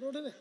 Photo ଉଠେଇବେ।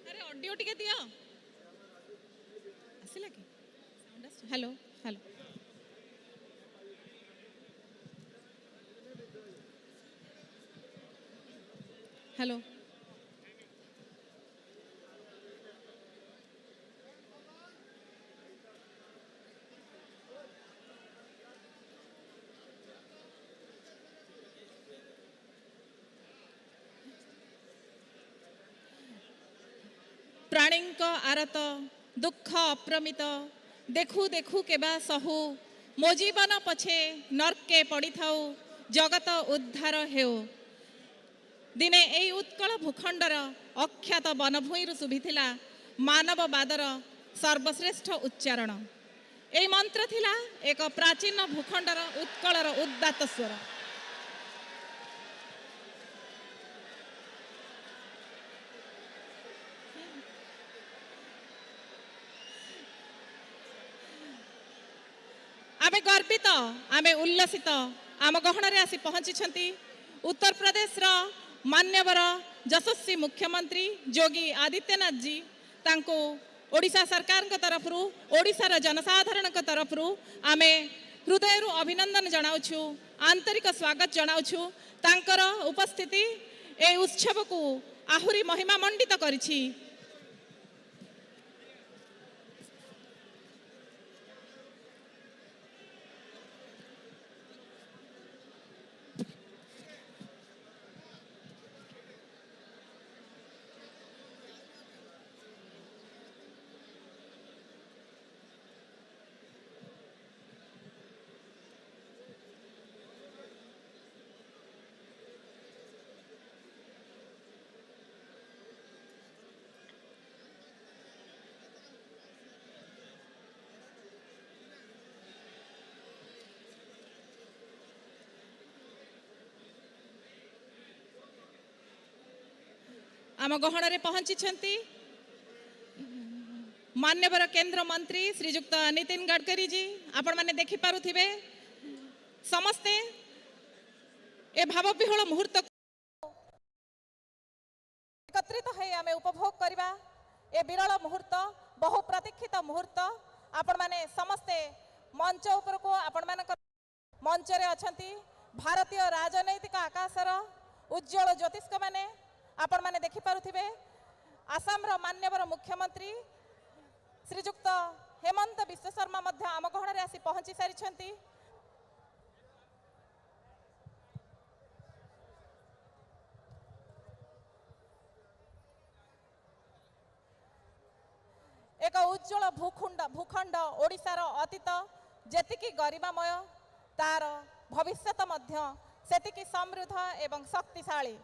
ଆରେ, audio ଟିକେ ଦିଅ। ଆସିଲା କି ସାଉଣ୍ଡ? ଆସୁଛି? Hello, hello, hello. ପ୍ରାଣୀଙ୍କ ଆରତ ଦୁଃଖ ଅପରିମିତ, ଦେଖୁ ଦେଖୁ କେବା ସହୁ। ମୋ ଜୀବନ ପଛେ ନର୍କେ ପଡ଼ିଥାଉ, ଜଗତ ଉଦ୍ଧାର ହେଉ। ଦିନେ ଏଇ ଉତ୍କଳ ଭୂଖଣ୍ଡର ଅଖ୍ୟାତ ବନଭୂଇଁରୁ ଶୁଭିଥିଲା ମାନବବାଦର ସର୍ବଶ୍ରେଷ୍ଠ ଉଚ୍ଚାରଣ। ଏଇ ମନ୍ତ୍ର ଥିଲା ଏକ ପ୍ରାଚୀନ ଭୂଖଣ୍ଡର ଉତ୍କଳର ଉଦାତ୍ତ ସ୍ୱର। ଆମେ ଗର୍ବିତ, ଆମେ ଉଲ୍ଲସିତ। ଆମ ଗହଣରେ ଆସି ପହଞ୍ଚିଛନ୍ତି ଉତ୍ତରପ୍ରଦେଶର ମାନ୍ୟବର ଯଶସ୍ୱୀ ମୁଖ୍ୟମନ୍ତ୍ରୀ ଯୋଗୀ ଆଦିତ୍ୟନାଥ ଜୀ। ତାଙ୍କୁ ଓଡ଼ିଶା ସରକାରଙ୍କ ତରଫରୁ, ଓଡ଼ିଶାର ଜନସାଧାରଣଙ୍କ ତରଫରୁ ଆମେ ହୃଦୟରୁ ଅଭିନନ୍ଦନ ଜଣାଉଛୁ, ଆନ୍ତରିକ ସ୍ୱାଗତ ଜଣାଉଛୁ। ତାଙ୍କର ଉପସ୍ଥିତି ଏହି ଉତ୍ସବକୁ ଆହୁରି ମହିମାମଣ୍ଡିତ କରିଛି। ଆମ ଗହଣରେ ପହଞ୍ଚିଛନ୍ତି ମାନ୍ୟବର କେନ୍ଦ୍ର ମନ୍ତ୍ରୀ ଶ୍ରୀଯୁକ୍ତ ନୀତିନ ଗଡ଼କରୀଜୀ। ଆପଣମାନେ ଦେଖିପାରୁଥିବେ ସମସ୍ତେ ଏ ଭାବବିହ୍ୱଳ ମୁହୂର୍ତ୍ତ ଏକତ୍ରିତ ହୋଇ ଆମେ ଉପଭୋଗ କରିବା ଏ ବିରଳ ମୁହୂର୍ତ୍ତ, ବହୁ ପ୍ରତୀକ୍ଷିତ ମୁହୂର୍ତ୍ତ। ଆପଣମାନେ ସମସ୍ତେ ମଞ୍ଚ ଉପରକୁ। ଆପଣମାନଙ୍କ ମଞ୍ଚରେ ଅଛନ୍ତି ଭାରତୀୟ ରାଜନୈତିକ ଆକାଶର ଉଜ୍ଜ୍ୱଳ ଜ୍ୟୋତିଷ୍କମାନେ। ଆପଣମାନେ ଦେଖିପାରୁଥିବେ ଆସାମର ମାନ୍ୟବର ମୁଖ୍ୟମନ୍ତ୍ରୀ ଶ୍ରୀଯୁକ୍ତ ହେମନ୍ତ ବିଶ୍ୱ ଶର୍ମା ମଧ୍ୟ ଆମ ଗହଣରେ ଆସି ପହଞ୍ଚି ସାରିଛନ୍ତି। ଏକ ଉଜ୍ଜ୍ୱଳ ଭୂଖଣ୍ଡ ଓଡ଼ିଶାର ଅତୀତ ଯେତିକି ଗରିମାମୟ, ତାର ଭବିଷ୍ୟତ ମଧ୍ୟ ସେତିକି ସମୃଦ୍ଧ ଏବଂ ଶକ୍ତିଶାଳୀ।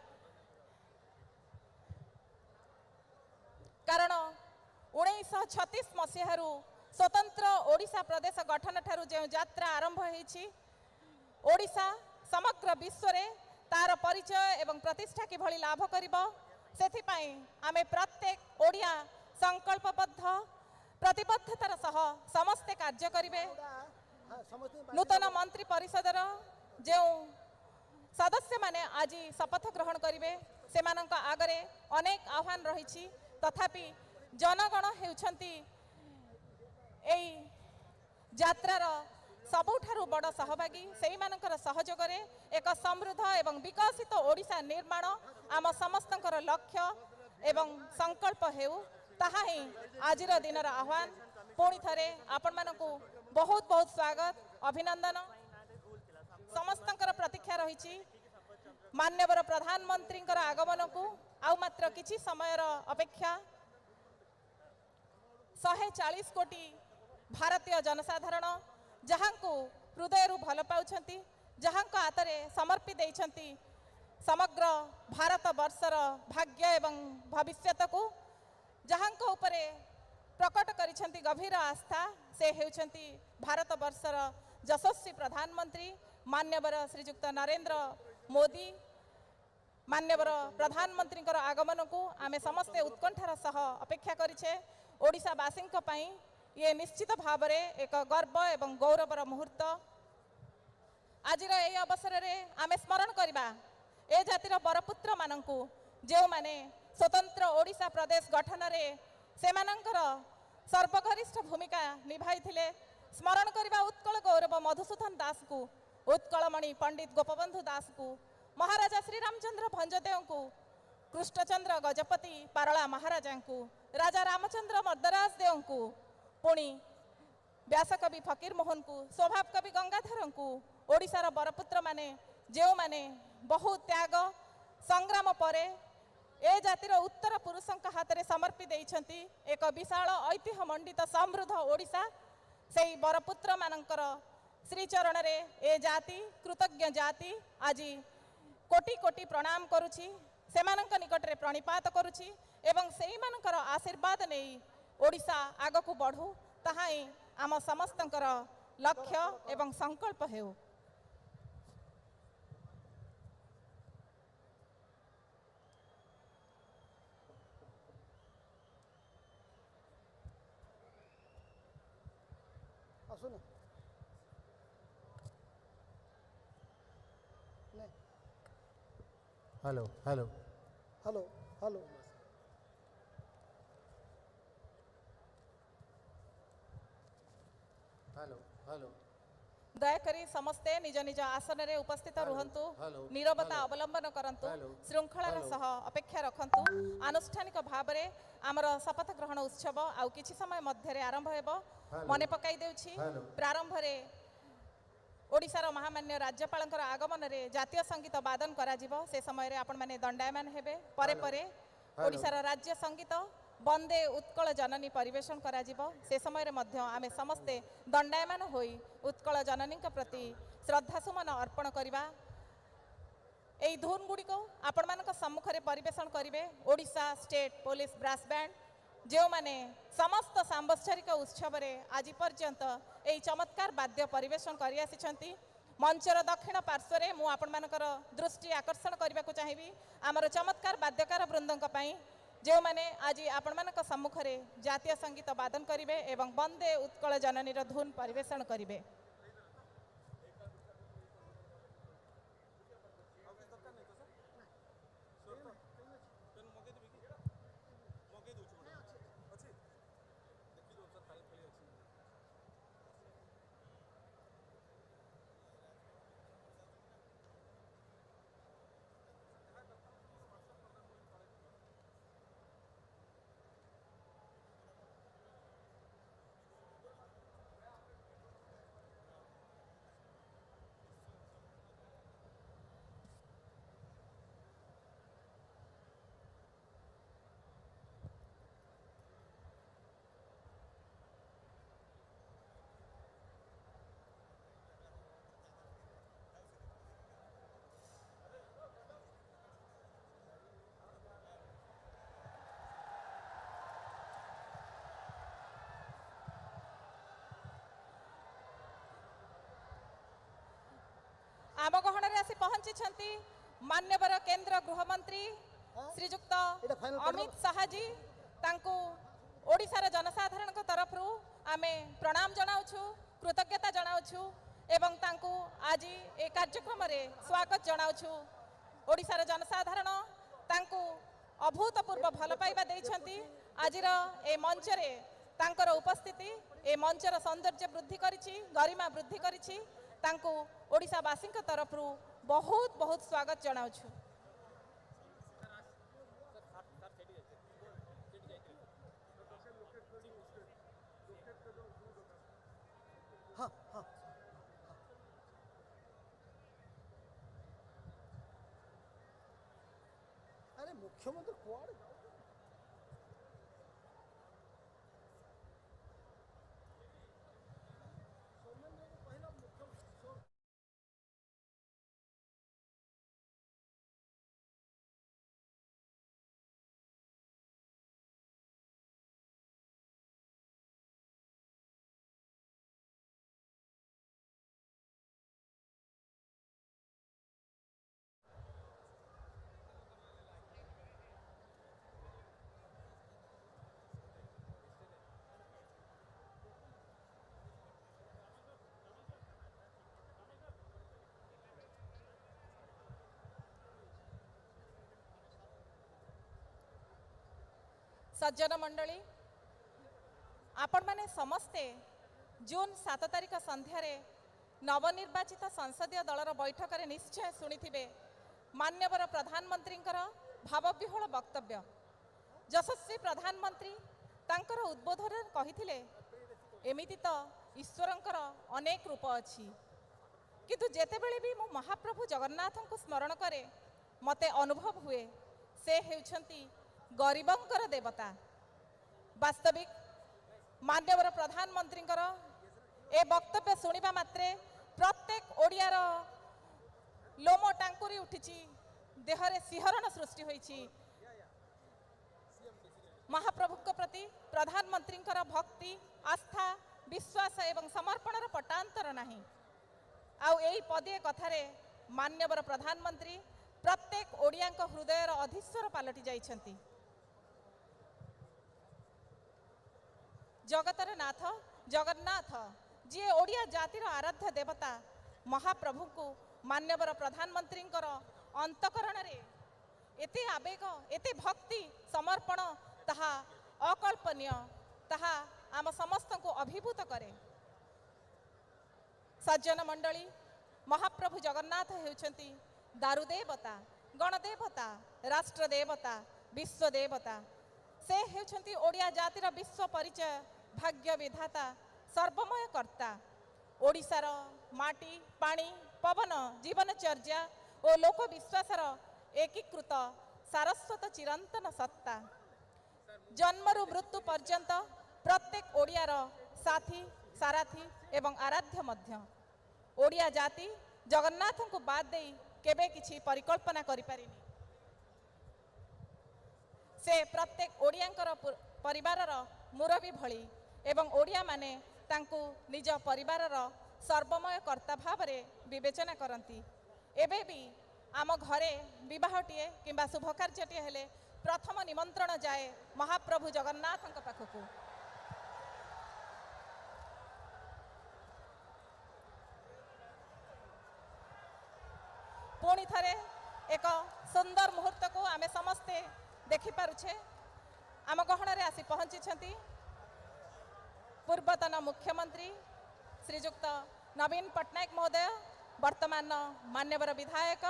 କାରଣ 1936 ମସିହାରୁ ସ୍ୱତନ୍ତ୍ର ଓଡ଼ିଶା ପ୍ରଦେଶ ଗଠନ ଠାରୁ ଯେଉଁ ଯାତ୍ରା ଆରମ୍ଭ ହୋଇଛି, ଓଡ଼ିଶା ସମଗ୍ର ବିଶ୍ୱରେ ତାର ପରିଚୟ ଏବଂ ପ୍ରତିଷ୍ଠା କିଭଳି ଲାଭ କରିବ, ସେଥିପାଇଁ ଆମେ ପ୍ରତ୍ୟେକ ଓଡ଼ିଆ ସଂକଳ୍ପବଦ୍ଧ, ପ୍ରତିବଦ୍ଧତାର ସହ ସମସ୍ତେ କାର୍ଯ୍ୟ କରିବେ। ନୂତନ ମନ୍ତ୍ରୀ ପରିଷଦର ଯେଉଁ ସଦସ୍ୟମାନେ ଆଜି ଶପଥ ଗ୍ରହଣ କରିବେ, ସେମାନଙ୍କ ଆଗରେ ଅନେକ ଆହ୍ୱାନ ରହିଛି। ତଥାପି ଜନଗଣ ହେଉଛନ୍ତି ଏଇ ଯାତ୍ରାର ସବୁଠାରୁ ବଡ଼ ସହଭାଗୀ। ସେଇମାନଙ୍କର ସହଯୋଗରେ ଏକ ସମୃଦ୍ଧ ଏବଂ ବିକଶିତ ଓଡ଼ିଶା ନିର୍ମାଣ ଆମ ସମସ୍ତଙ୍କର ଲକ୍ଷ୍ୟ ଏବଂ ସଂକଳ୍ପ ହେଉ, ତାହା ହିଁ ଆଜିର ଦିନର ଆହ୍ୱାନ। ପୁଣି ଥରେ ଆପଣମାନଙ୍କୁ ବହୁତ ବହୁତ ସ୍ୱାଗତ, ଅଭିନନ୍ଦନ। ସମସ୍ତଙ୍କର ପ୍ରତୀକ୍ଷା ରହିଛି ମାନ୍ୟବର ପ୍ରଧାନମନ୍ତ୍ରୀଙ୍କର ଆଗମନକୁ। ଆଉ ମାତ୍ର କିଛି ସମୟର ଅପେକ୍ଷା। 140 କୋଟି ଭାରତୀୟ ଜନସାଧାରଣ ଯାହାଙ୍କୁ ହୃଦୟରୁ ଭଲ ପାଉଛନ୍ତି, ଯାହାଙ୍କ ହାତରେ ସମର୍ପି ଦେଇଛନ୍ତି ସମଗ୍ର ଭାରତ ବର୍ଷର ଭାଗ୍ୟ ଏବଂ ଭବିଷ୍ୟତକୁ, ଯାହାଙ୍କ ଉପରେ ପ୍ରକଟ କରିଛନ୍ତି ଗଭୀର ଆସ୍ଥା, ସେ ହେଉଛନ୍ତି ଭାରତ ବର୍ଷର ଯଶସ୍ୱୀ ପ୍ରଧାନମନ୍ତ୍ରୀ ମାନ୍ୟବର ଶ୍ରୀଯୁକ୍ତ ନରେନ୍ଦ୍ର ମୋଦି। ମାନ୍ୟବର ପ୍ରଧାନମନ୍ତ୍ରୀଙ୍କର ଆଗମନକୁ ଆମେ ସମସ୍ତେ ଉତ୍କଣ୍ଠାର ସହ ଅପେକ୍ଷା କରିଛେ। ଓଡ଼ିଶାବାସୀଙ୍କ ପାଇଁ ଇଏ ନିଶ୍ଚିତ ଭାବରେ ଏକ ଗର୍ବ ଏବଂ ଗୌରବର ମୁହୂର୍ତ୍ତ। ଆଜିର ଏହି ଅବସରରେ ଆମେ ସ୍ମରଣ କରିବା ଏ ଜାତିର ବରପୁତ୍ରମାନଙ୍କୁ, ଯେଉଁମାନେ ସ୍ୱତନ୍ତ୍ର ଓଡ଼ିଶା ପ୍ରଦେଶ ଗଠନରେ ସେମାନଙ୍କର ସର୍ବଗରିଷ୍ଠ ଭୂମିକା ନିଭାଇଥିଲେ। ସ୍ମରଣ କରିବା ଉତ୍କଳ ଗୌରବ ମଧୁସୂଦନ ଦାସଙ୍କୁ, ଉତ୍କଳମଣି ପଣ୍ଡିତ ଗୋପବନ୍ଧୁ ଦାସଙ୍କୁ, ମହାରାଜା ଶ୍ରୀରାମଚନ୍ଦ୍ର ଭଞ୍ଜଦେଓଙ୍କୁ, କୃଷ୍ଣଚନ୍ଦ୍ର ଗଜପତି ପାରଳା ମହାରାଜାଙ୍କୁ, ରାଜା ରାମଚନ୍ଦ୍ର ମର୍ଦ୍ଦରାଜ ଦେଓଙ୍କୁ, ପୁଣି ବ୍ୟାସକବି ଫକୀର ମୋହନଙ୍କୁ, ସ୍ୱଭାବ କବି ଗଙ୍ଗାଧରଙ୍କୁ। ଓଡ଼ିଶାର ବରପୁତ୍ରମାନେ ଯେଉଁମାନେ ବହୁ ତ୍ୟାଗ ସଂଗ୍ରାମ ପରେ ଏ ଜାତିର ଉତ୍ତର ପୁରୁଷଙ୍କ ହାତରେ ସମର୍ପି ଦେଇଛନ୍ତି ଏକ ବିଶାଳ ଐତିହ୍ୟ ମଣ୍ଡିତ ସମୃଦ୍ଧ ଓଡ଼ିଶା, ସେଇ ବରପୁତ୍ରମାନଙ୍କର ଶ୍ରୀଚରଣରେ ଏ ଜାତି, କୃତଜ୍ଞ ଜାତି ଆଜି କୋଟି କୋଟି ପ୍ରଣାମ କରୁଛି, ସେମାନଙ୍କ ନିକଟରେ ପ୍ରଣିପାତ କରୁଛି ଏବଂ ସେଇମାନଙ୍କର ଆଶୀର୍ବାଦ ନେଇ ଓଡ଼ିଶା ଆଗକୁ ବଢ଼ୁ, ତାହା ହିଁ ଆମ ସମସ୍ତଙ୍କର ଲକ୍ଷ୍ୟ ଏବଂ ସଂକଳ୍ପ ହେଉ। ଆସୁନି ନେ। Hello, hello. Hello, hello. Hello, hello. ଦୟାକରି ସମସ୍ତେ ନିଜ ନିଜ ଆସନରେ ଉପସ୍ଥିତ ରୁହନ୍ତୁ। ହ୍ୟାଲୋ, ନିରବତା ହ୍ୟାଲୋ, ଅବଲମ୍ବନ କରନ୍ତୁ। ହ୍ୟାଲୋ, ଶୃଙ୍ଖଳାର ହ୍ୟାଲୋ। ସହ ଅପେକ୍ଷା ରଖନ୍ତୁ। ଆନୁଷ୍ଠାନିକ ଭାବରେ ଆମର ଶପଥ ଗ୍ରହଣ ଉତ୍ସବ ଆଉ କିଛି ସମୟ ମଧ୍ୟରେ ଆରମ୍ଭ ହେବ। ହ୍ୟାଲୋ, ମନେ ପକାଇ ଦେଉଛି, ହ୍ୟାଲୋ। ପ୍ରାରମ୍ଭରେ ଓଡ଼ିଶାର ମହାମାନ୍ୟ ରାଜ୍ୟପାଳଙ୍କର ଆଗମନରେ ଜାତୀୟ ସଙ୍ଗୀତ ବାଦନ କରାଯିବ। ସେ ସମୟରେ ଆପଣମାନେ ଦଣ୍ଡାୟମାନ ହେବେ। ପରେ ହ୍ୟାଲୋ, ପରେ ହ୍ୟାଲୋ। ଓଡ଼ିଶାର ରାଜ୍ୟ ସଙ୍ଗୀତ ବନ୍ଦେ ଉତ୍କଳ ଜନନୀ ପରିବେଷଣ କରାଯିବ। ସେ ସମୟରେ ମଧ୍ୟ ଆମେ ସମସ୍ତେ ଦଣ୍ଡାୟମାନ ହୋଇ ଉତ୍କଳ ଜନନୀଙ୍କ ପ୍ରତି ଶ୍ରଦ୍ଧାସୁମନ ଅର୍ପଣ କରିବା। ଏହି ଧୁନ୍ ଗୁଡ଼ିକୁ ଆପଣମାନଙ୍କ ସମ୍ମୁଖରେ ପରିବେଷଣ କରିବେ Odisha state police brass band, ଯେଉଁମାନେ ସମସ୍ତ ସାମ୍ବତ୍ସରିକ ଉତ୍ସବରେ ଆଜି ପର୍ଯ୍ୟନ୍ତ ଏହି ଚମତ୍କାର ବାଦ୍ୟ ପରିବେଷଣ କରିଆସିଛନ୍ତି। ମଞ୍ଚର ଦକ୍ଷିଣ ପାର୍ଶ୍ୱରେ ମୁଁ ଆପଣମାନଙ୍କର ଦୃଷ୍ଟି ଆକର୍ଷଣ କରିବାକୁ ଚାହିଁବି ଆମର ଚମତ୍କାର ବାଦ୍ୟକାର ବୃନ୍ଦଙ୍କ ପାଇଁ। ଯେଉଁମାନେ ଆଜି ଆପଣମାନଙ୍କ ସମ୍ମୁଖରେ ଜାତୀୟ ସଙ୍ଗୀତ ବାଦନ କରିବେ ଏବଂ ବନ୍ଦେ ଉତ୍କଳ ଜନନୀର ଧୁନ୍ ପରିବେଷଣ କରିବେ। ଆମ ଗହଣରେ ଆସି ପହଞ୍ଚିଛନ୍ତି ମାନ୍ୟବର କେନ୍ଦ୍ର ଗୃହମନ୍ତ୍ରୀ ଶ୍ରୀଯୁକ୍ତ ଏଇଟା final Amit Shahaji. ତାଙ୍କୁ ଓଡ଼ିଶାର ଜନସାଧାରଣଙ୍କ ତରଫରୁ ଆମେ ପ୍ରଣାମ ଜଣାଉଛୁ, କୃତଜ୍ଞତା ଜଣାଉଛୁ ଏବଂ ତାଙ୍କୁ ଆଜି ଏ କାର୍ଯ୍ୟକ୍ରମରେ ସ୍ୱାଗତ ଜଣାଉଛୁ। ଓଡ଼ିଶାର ଜନସାଧାରଣ ତାଙ୍କୁ ଅଭୂତପୂର୍ବ ଭଲ ପାଇବା ଦେଇଛନ୍ତି। ଆଜିର ଏ ମଞ୍ଚରେ ତାଙ୍କର ଉପସ୍ଥିତି ଏ ମଞ୍ଚର ସୌନ୍ଦର୍ଯ୍ୟ ବୃଦ୍ଧି କରିଛି, ଗରିମା ବୃଦ୍ଧି କରିଛି। ତାଙ୍କୁ ଓଡ଼ିଶାବାସୀଙ୍କ ତରଫରୁ ବହୁତ ବହୁତ ସ୍ୱାଗତ ଜଣାଉଛୁ। ହଁ ହଁ, ଆରେ ମୁଖ୍ୟମନ୍ତ୍ରୀ କୁଆଡ଼େ ଯାଉଛନ୍ତି? ସୌମେନ୍ଦ୍ରକୁ କହିଲ ମୁଖ୍ୟ ସଜ୍ଜନ ମଣ୍ଡଳୀ, ଆପଣମାନେ ସମସ୍ତେ ଜୁନ୍ 7 ତାରିଖ ସନ୍ଧ୍ୟାରେ ନବନିର୍ବାଚିତ ସଂସଦୀୟ ଦଳର ବୈଠକରେ ନିଶ୍ଚୟ ଶୁଣିଥିବେ ମାନ୍ୟବର ପ୍ରଧାନମନ୍ତ୍ରୀଙ୍କର ଭାବବିହ୍ୱଳ ବକ୍ତବ୍ୟ। ଯଶସ୍ୱୀ ପ୍ରଧାନମନ୍ତ୍ରୀ ତାଙ୍କର ଉଦ୍ବୋଧନରେ କହିଥିଲେ, ଏମିତି ତ ଈଶ୍ୱରଙ୍କର ଅନେକ ରୂପ ଅଛି, କିନ୍ତୁ ଯେତେବେଳେ ବି ମୁଁ ମହାପ୍ରଭୁ ଜଗନ୍ନାଥଙ୍କୁ ସ୍ମରଣ କରେ ମୋତେ ଅନୁଭବ ହୁଏ ସେ ହେଉଛନ୍ତି ଗରିବଙ୍କର ଦେବତା। ବାସ୍ତବିକ ମାନ୍ୟବର ପ୍ରଧାନମନ୍ତ୍ରୀଙ୍କର ଏ ବକ୍ତବ୍ୟ ଶୁଣିବା ମାତ୍ରେ ପ୍ରତ୍ୟେକ ଓଡ଼ିଆର ଲୋମ ଟାଙ୍କୁରି ଉଠିଛି, ଦେହରେ ଶିହରଣ ସୃଷ୍ଟି ହୋଇଛି। ମହାପ୍ରଭୁଙ୍କ ପ୍ରତି ପ୍ରଧାନମନ୍ତ୍ରୀଙ୍କର ଭକ୍ତି, ଆସ୍ଥା, ବିଶ୍ୱାସ ଏବଂ ସମର୍ପଣର ପଟାନ୍ତର ନାହିଁ। ଆଉ ଏଇ ପଦିଏ କଥାରେ ମାନ୍ୟବର ପ୍ରଧାନମନ୍ତ୍ରୀ ପ୍ରତ୍ୟେକ ଓଡ଼ିଆଙ୍କ ହୃଦୟର ଅଧୀଶ୍ୱର ପାଲଟି ଯାଇଛନ୍ତି। ଜଗତର ନାଥ ଜଗନ୍ନାଥ, ଯିଏ ଓଡ଼ିଆ ଜାତିର ଆରାଧ୍ୟ ଦେବତା, ମହାପ୍ରଭୁଙ୍କୁ ମାନ୍ୟବର ପ୍ରଧାନମନ୍ତ୍ରୀଙ୍କର ଅନ୍ତଃକରଣରେ ଏତେ ଆବେଗ, ଏତେ ଭକ୍ତି, ସମର୍ପଣ, ତାହା ଅକଳ୍ପନୀୟ, ତାହା ଆମ ସମସ୍ତଙ୍କୁ ଅଭିଭୂତ କରେ। ସଜ୍ଜନ ମଣ୍ଡଳୀ, ମହାପ୍ରଭୁ ଜଗନ୍ନାଥ ହେଉଛନ୍ତି ଦାରୁଦେବତା, ଗଣଦେବତା, ରାଷ୍ଟ୍ରଦେବତା, ବିଶ୍ୱଦେବତା। ସେ ହେଉଛନ୍ତି ଓଡ଼ିଆ ଜାତିର ବିଶ୍ୱ ପରିଚୟ, ଭାଗ୍ୟ ବିଧାତା, ସର୍ବମୟ କର୍ତ୍ତା। ଓଡ଼ିଶାର ମାଟି, ପାଣି, ପବନ, ଜୀବନଚର୍ଯ୍ୟା ଓ ଲୋକବିଶ୍ୱାସର ଏକୀକୃତ ସାରସ୍ୱତ ଚିରନ୍ତନ ସତ୍ତା। ଜନ୍ମରୁ ମୃତ୍ୟୁ ପର୍ଯ୍ୟନ୍ତ ପ୍ରତ୍ୟେକ ଓଡ଼ିଆର ସାଥୀ, ସାରାଥୀ ଏବଂ ଆରାଧ୍ୟ ମଧ୍ୟ। ଓଡ଼ିଆ ଜାତି ଜଗନ୍ନାଥଙ୍କୁ ବାଦ ଦେଇ କେବେ କିଛି ପରିକଳ୍ପନା କରିପାରିନି। ସେ ପ୍ରତ୍ୟେକ ଓଡ଼ିଆଙ୍କର ପରିବାରର ମୁରବୀ ଭଳି ଏବଂ ଓଡ଼ିଆମାନେ ତାଙ୍କୁ ନିଜ ପରିବାରର ସର୍ବମୟ କର୍ତ୍ତା ଭାବରେ ବିବେଚନା କରନ୍ତି। ଏବେ ବି ଆମ ଘରେ ବିବାହଟିଏ କିମ୍ବା ଶୁଭ କାର୍ଯ୍ୟଟିଏ ହେଲେ ପ୍ରଥମ ନିମନ୍ତ୍ରଣ ଯାଏ ମହାପ୍ରଭୁ ଜଗନ୍ନାଥଙ୍କ ପାଖକୁ। ପୁଣି ଥରେ ଏକ ସୁନ୍ଦର ମୁହୂର୍ତ୍ତକୁ ଆମେ ସମସ୍ତେ ଦେଖିପାରୁଛେ। ଆମ ଗହଣରେ ଆସି ପହଞ୍ଚିଛନ୍ତି ପୂର୍ବତନ ମୁଖ୍ୟମନ୍ତ୍ରୀ ଶ୍ରୀଯୁକ୍ତ ନବୀନ ପଟ୍ଟନାୟକ ମହୋଦୟ, ବର୍ତ୍ତମାନ ମାନ୍ୟବର ବିଧାୟକ।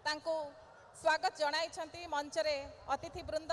ତାଙ୍କୁ ସ୍ୱାଗତ ଜଣାଇଛନ୍ତି ମଞ୍ଚରେ ଅତିଥିବୃନ୍ଦ।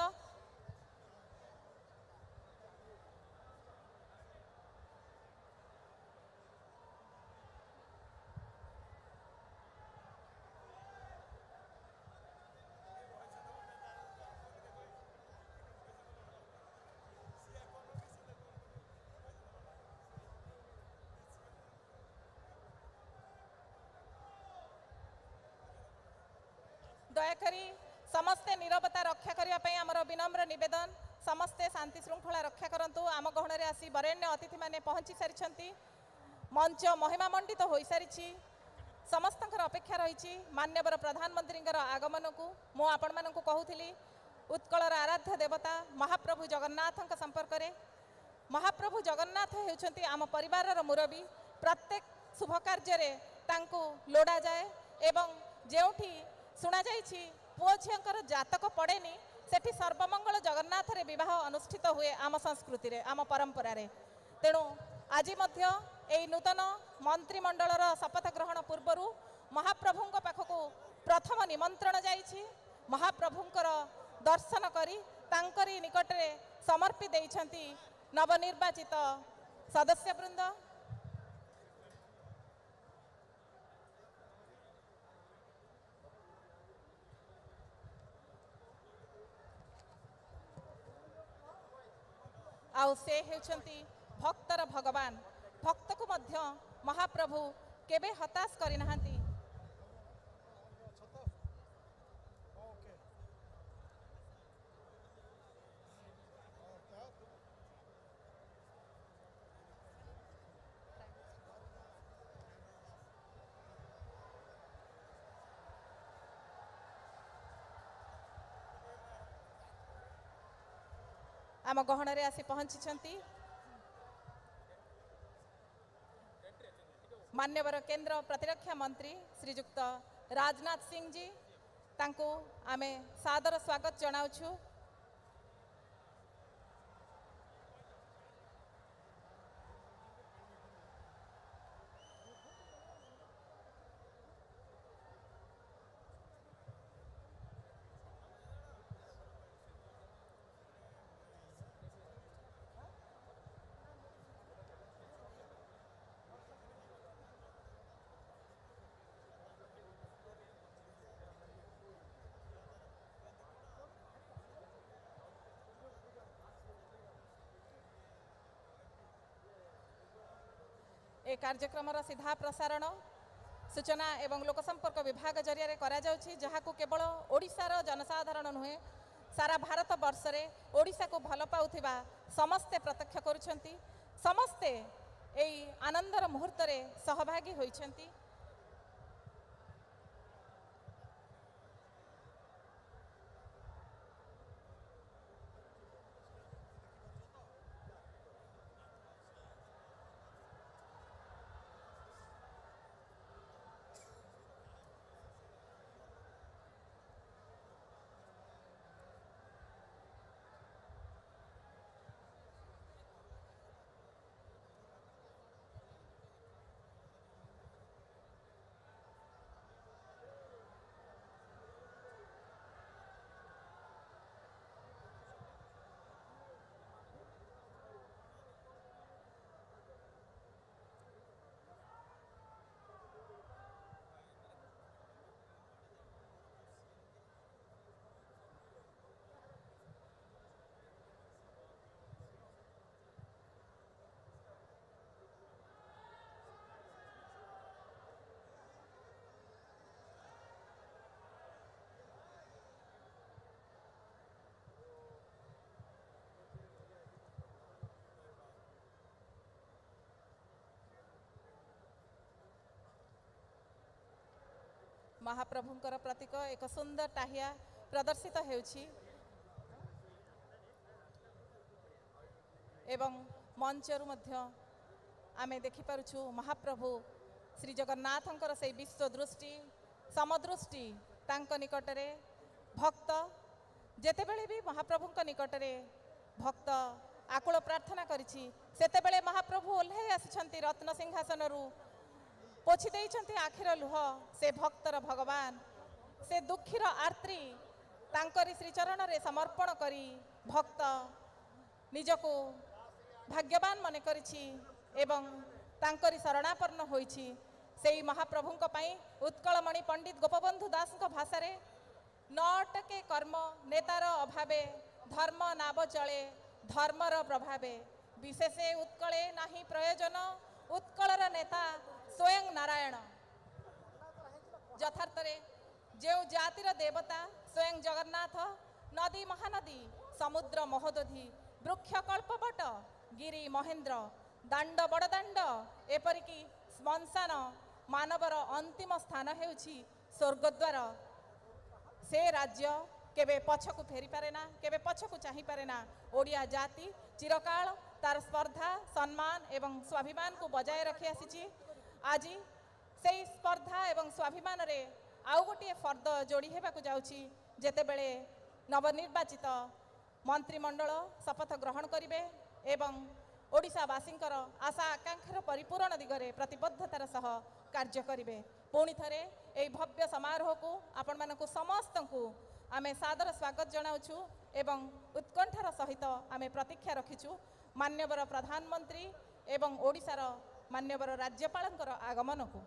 ଦୟାକରି ସମସ୍ତେ ନିରବତା ରକ୍ଷା କରିବା ପାଇଁ ଆମର ବିନମ୍ର ନିବେଦନ। ସମସ୍ତେ ଶାନ୍ତି ଶୃଙ୍ଖଳା ରକ୍ଷା କରନ୍ତୁ। ଆମ ଗହଣରେ ଆସି ବରେଣ୍ୟ ଅତିଥିମାନେ ପହଞ୍ଚି ସାରିଛନ୍ତି, ମଞ୍ଚ ମହିମାମଣ୍ଡିତ ହୋଇସାରିଛି। ସମସ୍ତଙ୍କର ଅପେକ୍ଷା ରହିଛି ମାନ୍ୟବର ପ୍ରଧାନମନ୍ତ୍ରୀଙ୍କର ଆଗମନକୁ। ମୁଁ ଆପଣମାନଙ୍କୁ କହୁଥିଲି ଉତ୍କଳର ଆରାଧ୍ୟ ଦେବତା ମହାପ୍ରଭୁ ଜଗନ୍ନାଥଙ୍କ ସମ୍ପର୍କରେ। ମହାପ୍ରଭୁ ଜଗନ୍ନାଥ ହେଉଛନ୍ତି ଆମ ପରିବାରର ମୁରବୀ। ପ୍ରତ୍ୟେକ ଶୁଭ କାର୍ଯ୍ୟରେ ତାଙ୍କୁ ଲୋଡ଼ାଯାଏ ଏବଂ ଯେଉଁଠି ଶୁଣାଯାଇଛି ପୁଅ ଝିଅଙ୍କର ଜାତକ ପଡ଼େନି, ସେଠି ସର୍ବମଙ୍ଗଳ ଜଗନ୍ନାଥରେ ବିବାହ ଅନୁଷ୍ଠିତ ହୁଏ ଆମ ସଂସ୍କୃତିରେ, ଆମ ପରମ୍ପରାରେ। ତେଣୁ ଆଜି ମଧ୍ୟ ଏଇ ନୂତନ ମନ୍ତ୍ରିମଣ୍ଡଳର ଶପଥ ଗ୍ରହଣ ପୂର୍ବରୁ ମହାପ୍ରଭୁଙ୍କ ପାଖକୁ ପ୍ରଥମ ନିମନ୍ତ୍ରଣ ଯାଇଛି। ମହାପ୍ରଭୁଙ୍କର ଦର୍ଶନ କରି ତାଙ୍କରି ନିକଟରେ ସମର୍ପି ଦେଇଛନ୍ତି ନବନିର୍ବାଚିତ ସଦସ୍ୟବୃନ୍ଦ। ଆଉ ସେ ହେଉଛନ୍ତି ଭକ୍ତର ଭଗବାନ। ଭକ୍ତକୁ ମଧ୍ୟ ମହାପ୍ରଭୁ କେବେ ହତାଶ କରିନାହାନ୍ତି। ଆମ ଗହଣରେ ଆସି ପହଞ୍ଚିଛନ୍ତି ମାନ୍ୟବର କେନ୍ଦ୍ର ପ୍ରତିରକ୍ଷା ମନ୍ତ୍ରୀ ଶ୍ରୀଯୁକ୍ତ ରାଜନାଥ ସିଂଜୀ। ତାଙ୍କୁ ଆମେ ସାଦର ସ୍ୱାଗତ ଜଣାଉଛୁ। ଏ କାର୍ଯ୍ୟକ୍ରମର ସିଧା ପ୍ରସାରଣ ସୂଚନା ଏବଂ ଲୋକସମ୍ପର୍କ ବିଭାଗ ଜରିଆରେ କରାଯାଉଛି, ଯାହାକୁ କେବଳ ଓଡ଼ିଶାର ଜନସାଧାରଣ ନୁହେଁ, ସାରା ଭାରତ ବର୍ଷରେ ଓଡ଼ିଶାକୁ ଭଲ ପାଉଥିବା ସମସ୍ତେ ପ୍ରତ୍ୟକ୍ଷ କରୁଛନ୍ତି। ସମସ୍ତେ ଏଇ ଆନନ୍ଦର ମୁହୂର୍ତ୍ତରେ ସହଭାଗୀ ହୋଇଛନ୍ତି। ମହାପ୍ରଭୁଙ୍କର ପ୍ରତୀକ ଏକ ସୁନ୍ଦର ଟାହିଆ ପ୍ରଦର୍ଶିତ ହେଉଛି ଏବଂ ମଞ୍ଚରୁ ମଧ୍ୟ ଆମେ ଦେଖିପାରୁଛୁ ମହାପ୍ରଭୁ ଶ୍ରୀ ଜଗନ୍ନାଥଙ୍କର ସେଇ ବିଶ୍ୱ ଦୃଷ୍ଟି, ସମଦୃଷ୍ଟି। ତାଙ୍କ ନିକଟରେ ଭକ୍ତ ଯେତେବେଳେ ବି ମହାପ୍ରଭୁଙ୍କ ନିକଟରେ ଭକ୍ତ ଆକୁଳ ପ୍ରାର୍ଥନା କରିଛି, ସେତେବେଳେ ମହାପ୍ରଭୁ ଓହ୍ଲାଇ ଆସିଛନ୍ତି ରତ୍ନ ସିଂହାସନରୁ, ପୋଛି ଦେଇଛନ୍ତି ଆଖିର ଲୁହ। ସେ ଭକ୍ତର ଭଗବାନ, ସେ ଦୁଃଖୀର ଆର୍ତ୍ରୀ ତାଙ୍କରି ଶ୍ରୀଚରଣରେ ସମର୍ପଣ କରି ଭକ୍ତ ନିଜକୁ ଭାଗ୍ୟବାନ ମନେ କରିଛି ଏବଂ ତାଙ୍କରି ଶରଣାପନ୍ନ ହୋଇଛି। ସେଇ ମହାପ୍ରଭୁଙ୍କ ପାଇଁ ଉତ୍କଳମଣି ପଣ୍ଡିତ ଗୋପବନ୍ଧୁ ଦାସଙ୍କ ଭାଷାରେ, ନଅଟକେ କର୍ମ ନେତାର ଅଭାବେ, ଧର୍ମ ନାବ ଚଳେ ଧର୍ମର ପ୍ରଭାବେ, ବିଶେଷେ ଉତ୍କଳେ ନାହିଁ ପ୍ରୟୋଜନ, ଉତ୍କଳର ନେତା ସ୍ୱୟଂ ନାରାୟଣ। ଯଥାର୍ଥରେ ଯେଉଁ ଜାତିର ଦେବତା ସ୍ୱୟଂ ଜଗନ୍ନାଥ, ନଦୀ ମହାନଦୀ, ସମୁଦ୍ର ମହୋଦଧି, ବୃକ୍ଷ କଳ୍ପବଟ, ଗିରି ମହେନ୍ଦ୍ର, ଦାଣ୍ଡ ବଡ଼ଦାଣ୍ଡ, ଏପରିକି ଶ୍ମଶାନ, ମାନବର ଅନ୍ତିମ ସ୍ଥାନ ହେଉଛି ସ୍ୱର୍ଗଦ୍ୱାର, ସେ ରାଜ୍ୟ କେବେ ପଛକୁ ଫେରିପାରେ ନା, କେବେ ପଛକୁ ଚାହିଁପାରେ ନା। ଓଡ଼ିଆ ଜାତି ଚିରକାଳ ତାର ସ୍ପର୍ଦ୍ଧା, ସମ୍ମାନ ଏବଂ ସ୍ୱାଭିମାନକୁ ବଜାୟ ରଖି ଆସିଛି। ଆଜି ସେଇ ସ୍ପର୍ଦ୍ଧା ଏବଂ ସ୍ୱାଭିମାନରେ ଆଉ ଗୋଟିଏ ଫର୍ଦ୍ଦ ଯୋଡ଼ି ହେବାକୁ ଯାଉଛି, ଯେତେବେଳେ ନବନିର୍ବାଚିତ ମନ୍ତ୍ରିମଣ୍ଡଳ ଶପଥ ଗ୍ରହଣ କରିବେ ଏବଂ ଓଡ଼ିଶାବାସୀଙ୍କର ଆଶା ଆକାଂକ୍ଷାର ପରିପୂରଣ ଦିଗରେ ପ୍ରତିବଦ୍ଧତାର ସହ କାର୍ଯ୍ୟ କରିବେ। ପୁଣି ଥରେ ଏହି ଭବ୍ୟ ସମାରୋହକୁ ଆପଣମାନଙ୍କୁ ସମସ୍ତଙ୍କୁ ଆମେ ସାଦର ସ୍ୱାଗତ ଜଣାଉଛୁ ଏବଂ ଉତ୍କଣ୍ଠାର ସହିତ ଆମେ ପ୍ରତୀକ୍ଷା ରଖିଛୁ ମାନ୍ୟବର ପ୍ରଧାନମନ୍ତ୍ରୀ ଏବଂ ଓଡ଼ିଶାର ମାନ୍ୟବର ରାଜ୍ୟପାଳଙ୍କର ଆଗମନକୁ।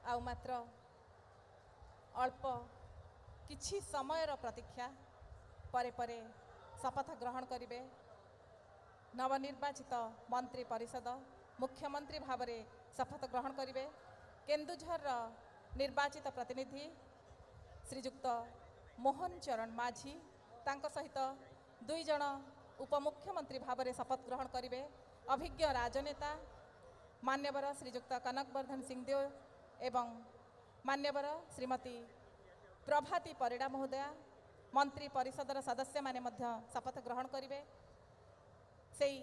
ଆଉ ମାତ୍ର ଅଳ୍ପ କିଛି ସମୟର ପ୍ରତୀକ୍ଷା ପରେ ପରେ ଶପଥ ଗ୍ରହଣ କରିବେ ନବନିର୍ବାଚିତ ମନ୍ତ୍ରୀ ପରିଷଦ। ମୁଖ୍ୟମନ୍ତ୍ରୀ ଭାବରେ ଶପଥ ଗ୍ରହଣ କରିବେ କେନ୍ଦୁଝରର ନିର୍ବାଚିତ ପ୍ରତିନିଧି ଶ୍ରୀଯୁକ୍ତ ମୋହନ ଚରଣ ମାଝୀ। ତାଙ୍କ ସହିତ ଦୁଇ ଜଣ ଉପମୁଖ୍ୟମନ୍ତ୍ରୀ ଭାବରେ ଶପଥ ଗ୍ରହଣ କରିବେ ଅଭିଜ୍ଞ ରାଜନେତା ମାନ୍ୟବର ଶ୍ରୀଯୁକ୍ତ କନକ ବର୍ଦ୍ଧନ ସିଂଦେଓ ଏବଂ ମାନ୍ୟବର ଶ୍ରୀମତୀ ପ୍ରଭାତୀ ପରିଡ଼ା ମହୋଦୟା। ମନ୍ତ୍ରୀ ପରିଷଦର ସଦସ୍ୟମାନେ ମଧ୍ୟ ଶପଥ ଗ୍ରହଣ କରିବେ। ସେଇ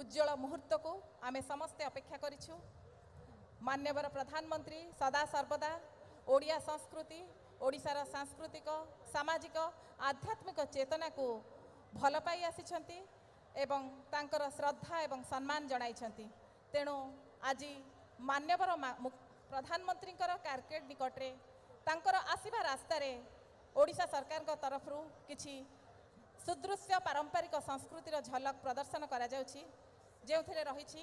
ଉଜ୍ଜ୍ୱଳ ମୁହୂର୍ତ୍ତକୁ ଆମେ ସମସ୍ତେ ଅପେକ୍ଷା କରିଛୁ। ମାନ୍ୟବର ପ୍ରଧାନମନ୍ତ୍ରୀ ସଦା ସର୍ବଦା ଓଡ଼ିଆ ସଂସ୍କୃତି, ଓଡ଼ିଶାର ସାଂସ୍କୃତିକ, ସାମାଜିକ, ଆଧ୍ୟାତ୍ମିକ ଚେତନାକୁ ଭଲ ପାଇ ଆସିଛନ୍ତି ଏବଂ ତାଙ୍କର ଶ୍ରଦ୍ଧା ଏବଂ ସମ୍ମାନ ଜଣାଇଛନ୍ତି। ତେଣୁ ଆଜି ମାନ୍ୟବର ପ୍ରଧାନମନ୍ତ୍ରୀଙ୍କର କାରକେଡ୍ ନିକଟରେ ତାଙ୍କର ଆସିବା ରାସ୍ତାରେ ଓଡ଼ିଶା ସରକାରଙ୍କ ତରଫରୁ କିଛି ସୁଦୃଶ୍ୟ ପାରମ୍ପରିକ ସଂସ୍କୃତିର ଝଲକ ପ୍ରଦର୍ଶନ କରାଯାଉଛି, ଯେଉଁଥିରେ ରହିଛି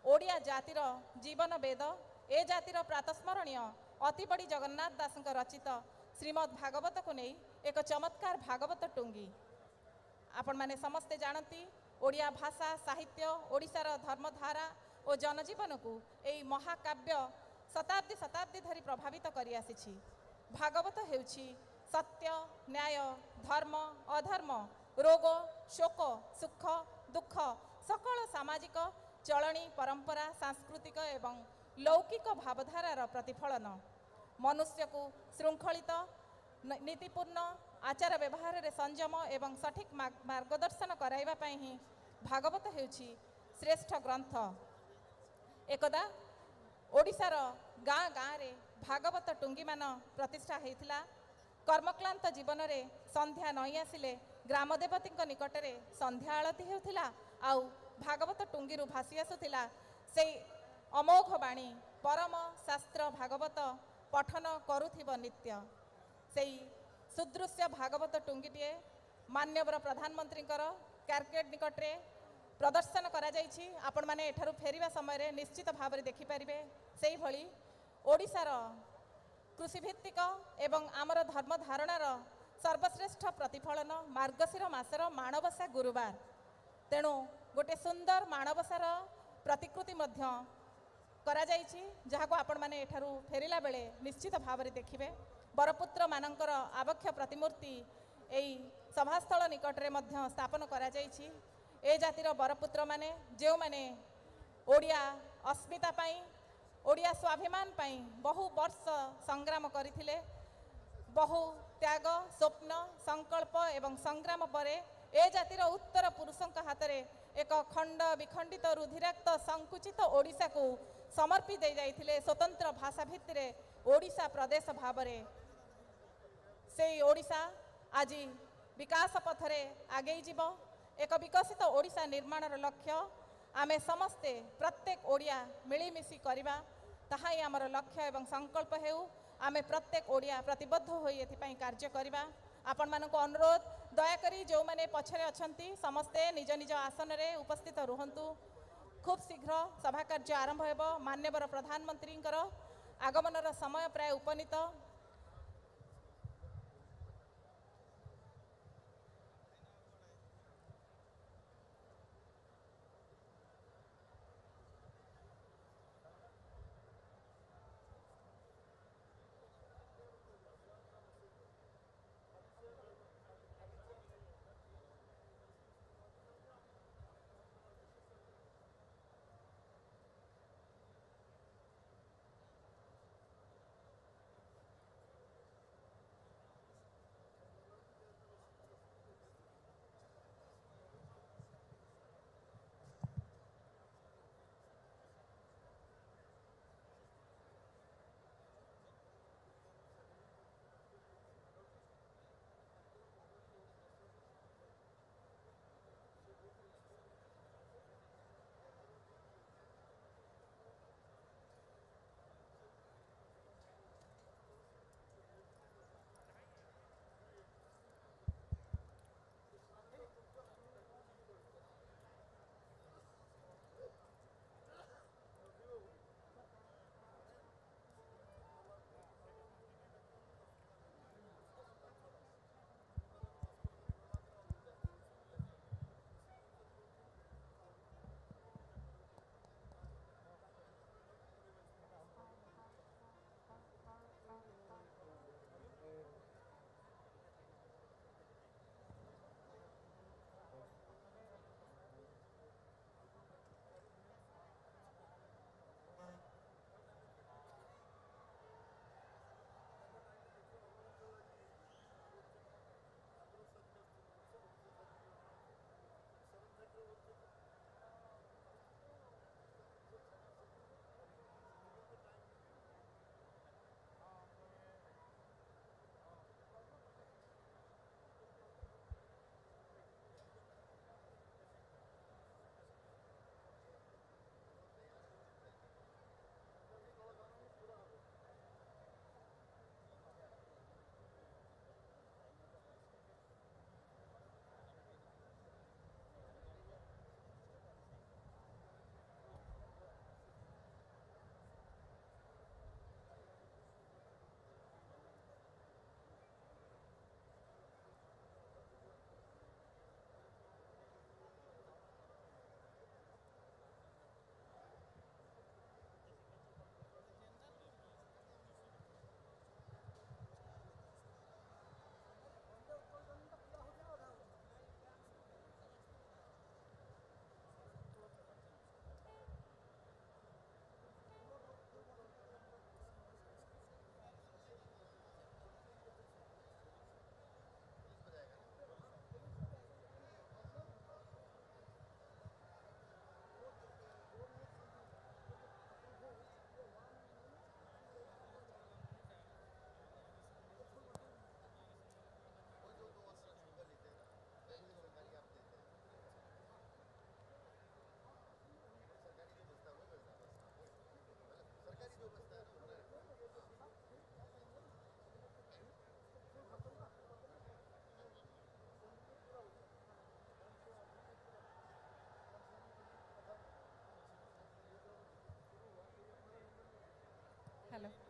ଓଡ଼ିଆ ଜାତିର ଜୀବନ ବେଦ, ଏ ଜାତିର ପ୍ରାତସ୍ମରଣୀୟ ଅତିବଡ଼ି ଜଗନ୍ନାଥ ଦାସଙ୍କ ରଚିତ ଶ୍ରୀମଦ୍ ଭାଗବତକୁ ନେଇ ଏକ ଚମତ୍କାର ଭାଗବତ ଟୁଙ୍ଗି। ଆପଣମାନେ ସମସ୍ତେ ଜାଣନ୍ତି, ଓଡ଼ିଆ ଭାଷା, ସାହିତ୍ୟ, ଓଡ଼ିଶାର ଧର୍ମଧାରା ଓ ଜନଜୀବନକୁ ଏହି ମହାକାବ୍ୟ ଶତାବ୍ଦୀ ଶତାବ୍ଦୀ ଧରି ପ୍ରଭାବିତ କରିଆସିଛି। ଭାଗବତ ହେଉଛି ସତ୍ୟ, ନ୍ୟାୟ, ଧର୍ମ, ଅଧର୍ମ, ରୋଗ, ଶୋକ, ସୁଖ, ଦୁଃଖ, ସକଳ ସାମାଜିକ ଚଳଣି, ପରମ୍ପରା, ସାଂସ୍କୃତିକ ଏବଂ ଲୌକିକ ଭାବଧାରାର ପ୍ରତିଫଳନ। ମନୁଷ୍ୟକୁ ଶୃଙ୍ଖଳିତ, ନୀତିପୂର୍ଣ୍ଣ ଆଚାର ବ୍ୟବହାରରେ ସଂଯମ ଏବଂ ସଠିକ୍ ମାର୍ଗଦର୍ଶନ କରାଇବା ପାଇଁ ହିଁ ଭାଗବତ ହେଉଛି ଶ୍ରେଷ୍ଠ ଗ୍ରନ୍ଥ। ଏକଦା ଓଡ଼ିଶାର ଗାଁ ଗାଁରେ ଭାଗବତ ଟୁଙ୍ଗିମାନ ପ୍ରତିଷ୍ଠା ହୋଇଥିଲା। କର୍ମକ୍ଳାନ୍ତ ଜୀବନରେ ସନ୍ଧ୍ୟା ନଇଁ ଆସିଲେ ଗ୍ରାମଦେବତୀଙ୍କ ନିକଟରେ ସନ୍ଧ୍ୟା ଆଳତି ହେଉଥିଲା ଆଉ ଭାଗବତ ଟୁଙ୍ଗିରୁ ଭାସି ଆସୁଥିଲା ସେଇ ଅମୋଘ ବାଣୀ, ପରମ ଶାସ୍ତ୍ର ଭାଗବତ ପଠନ କରୁଥିବ ନିତ୍ୟ। ସେଇ ସୁଦୃଶ୍ୟ ଭାଗବତ ଟୁଙ୍ଗିଟିଏ ମାନ୍ୟବର ପ୍ରଧାନମନ୍ତ୍ରୀଙ୍କର କାରକେଡ୍ ନିକଟରେ ପ୍ରଦର୍ଶନ କରାଯାଇଛି। ଆପଣମାନେ ଏଠାରୁ ଫେରିବା ସମୟରେ ନିଶ୍ଚିତ ଭାବରେ ଦେଖିପାରିବେ। ସେଇଭଳି ଓଡ଼ିଶାର କୃଷିଭିତ୍ତିକ ଏବଂ ଆମର ଧର୍ମଧାରଣାର ସର୍ବଶ୍ରେଷ୍ଠ ପ୍ରତିଫଳନ ମାର୍ଗଶିର ମାସର ମାଣବସା ଗୁରୁବାର। ତେଣୁ ଗୋଟେ ସୁନ୍ଦର ମାଣବସାର ପ୍ରତିକୃତି ମଧ୍ୟ କରାଯାଇଛି, ଯାହାକୁ ଆପଣମାନେ ଏଠାରୁ ଫେରିଲା ବେଳେ ନିଶ୍ଚିତ ଭାବରେ ଦେଖିବେ। ବରପୁତ୍ରମାନଙ୍କର ଆବକ୍ଷ ପ୍ରତିମୂର୍ତ୍ତି ଏହି ସଭାସ୍ଥଳ ନିକଟରେ ମଧ୍ୟ ସ୍ଥାପନ କରାଯାଇଛି। ଏ ଜାତିର ବରପୁତ୍ରମାନେ, ଯେଉଁମାନେ ଓଡ଼ିଆ ଅସ୍ମିତା ପାଇଁ, ଓଡ଼ିଆ ସ୍ୱାଭିମାନ ପାଇଁ ବହୁ ବର୍ଷ ସଂଗ୍ରାମ କରିଥିଲେ, ବହୁ ତ୍ୟାଗ, ସ୍ୱପ୍ନ, ସଂକଳ୍ପ ଏବଂ ସଂଗ୍ରାମ ପରେ ଏ ଜାତିର ଉତ୍ତର ପୁରୁଷଙ୍କ ହାତରେ ଏକ ଖଣ୍ଡ ବିଖଣ୍ଡିତ ରୁଧିରାକ୍ତ ସଂକୁଚିତ ଓଡ଼ିଶାକୁ ସମର୍ପି ଦେଇଯାଇଥିଲେ ସ୍ୱତନ୍ତ୍ର ଭାଷା ଭିତ୍ତିରେ ଓଡ଼ିଶା ପ୍ରଦେଶ ଭାବରେ। ସେଇ ଓଡ଼ିଶା ଆଜି ବିକାଶ ପଥରେ ଆଗେଇ ଯିବ। ଏକ ବିକଶିତ ଓଡ଼ିଶା ନିର୍ମାଣର ଲକ୍ଷ୍ୟ ଆମେ ସମସ୍ତେ ପ୍ରତ୍ୟେକ ଓଡ଼ିଆ ମିଳିମିଶି କରିବା, ତାହା ହିଁ ଆମର ଲକ୍ଷ୍ୟ ଏବଂ ସଂକଳ୍ପ ହେଉ। ଆମେ ପ୍ରତ୍ୟେକ ଓଡ଼ିଆ ପ୍ରତିବଦ୍ଧ ହୋଇ ଏଥିପାଇଁ କାର୍ଯ୍ୟ କରିବା। ଆପଣମାନଙ୍କୁ ଅନୁରୋଧ, ଦୟାକରି ଯେଉଁମାନେ ପଛରେ ଅଛନ୍ତି ସମସ୍ତେ ନିଜ ନିଜ ଆସନରେ ଉପସ୍ଥିତ ରୁହନ୍ତୁ। ଖୁବ୍ ଶୀଘ୍ର ସଭା କାର୍ଯ୍ୟ ଆରମ୍ଭ ହେବ। ମାନ୍ୟବର ପ୍ରଧାନମନ୍ତ୍ରୀଙ୍କର ଆଗମନର ସମୟ ପ୍ରାୟ ଉପନୀତ।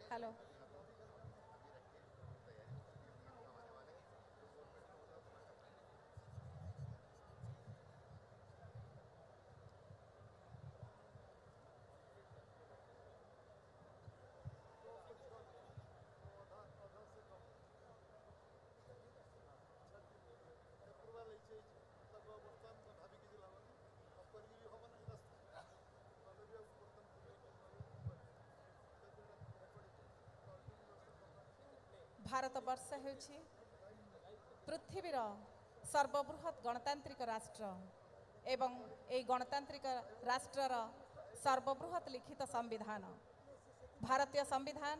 ହ୍ୟାଲୋ। ଭାରତବର୍ଷ ହେଉଛି ପୃଥିବୀର ସର୍ବବୃହତ୍ ଗଣତାନ୍ତ୍ରିକ ରାଷ୍ଟ୍ର ଏବଂ ଏହି ଗଣତାନ୍ତ୍ରିକ ରାଷ୍ଟ୍ରର ସର୍ବବୃହତ୍ ଲିଖିତ ସମ୍ବିଧାନ। ଭାରତୀୟ ସମ୍ବିଧାନ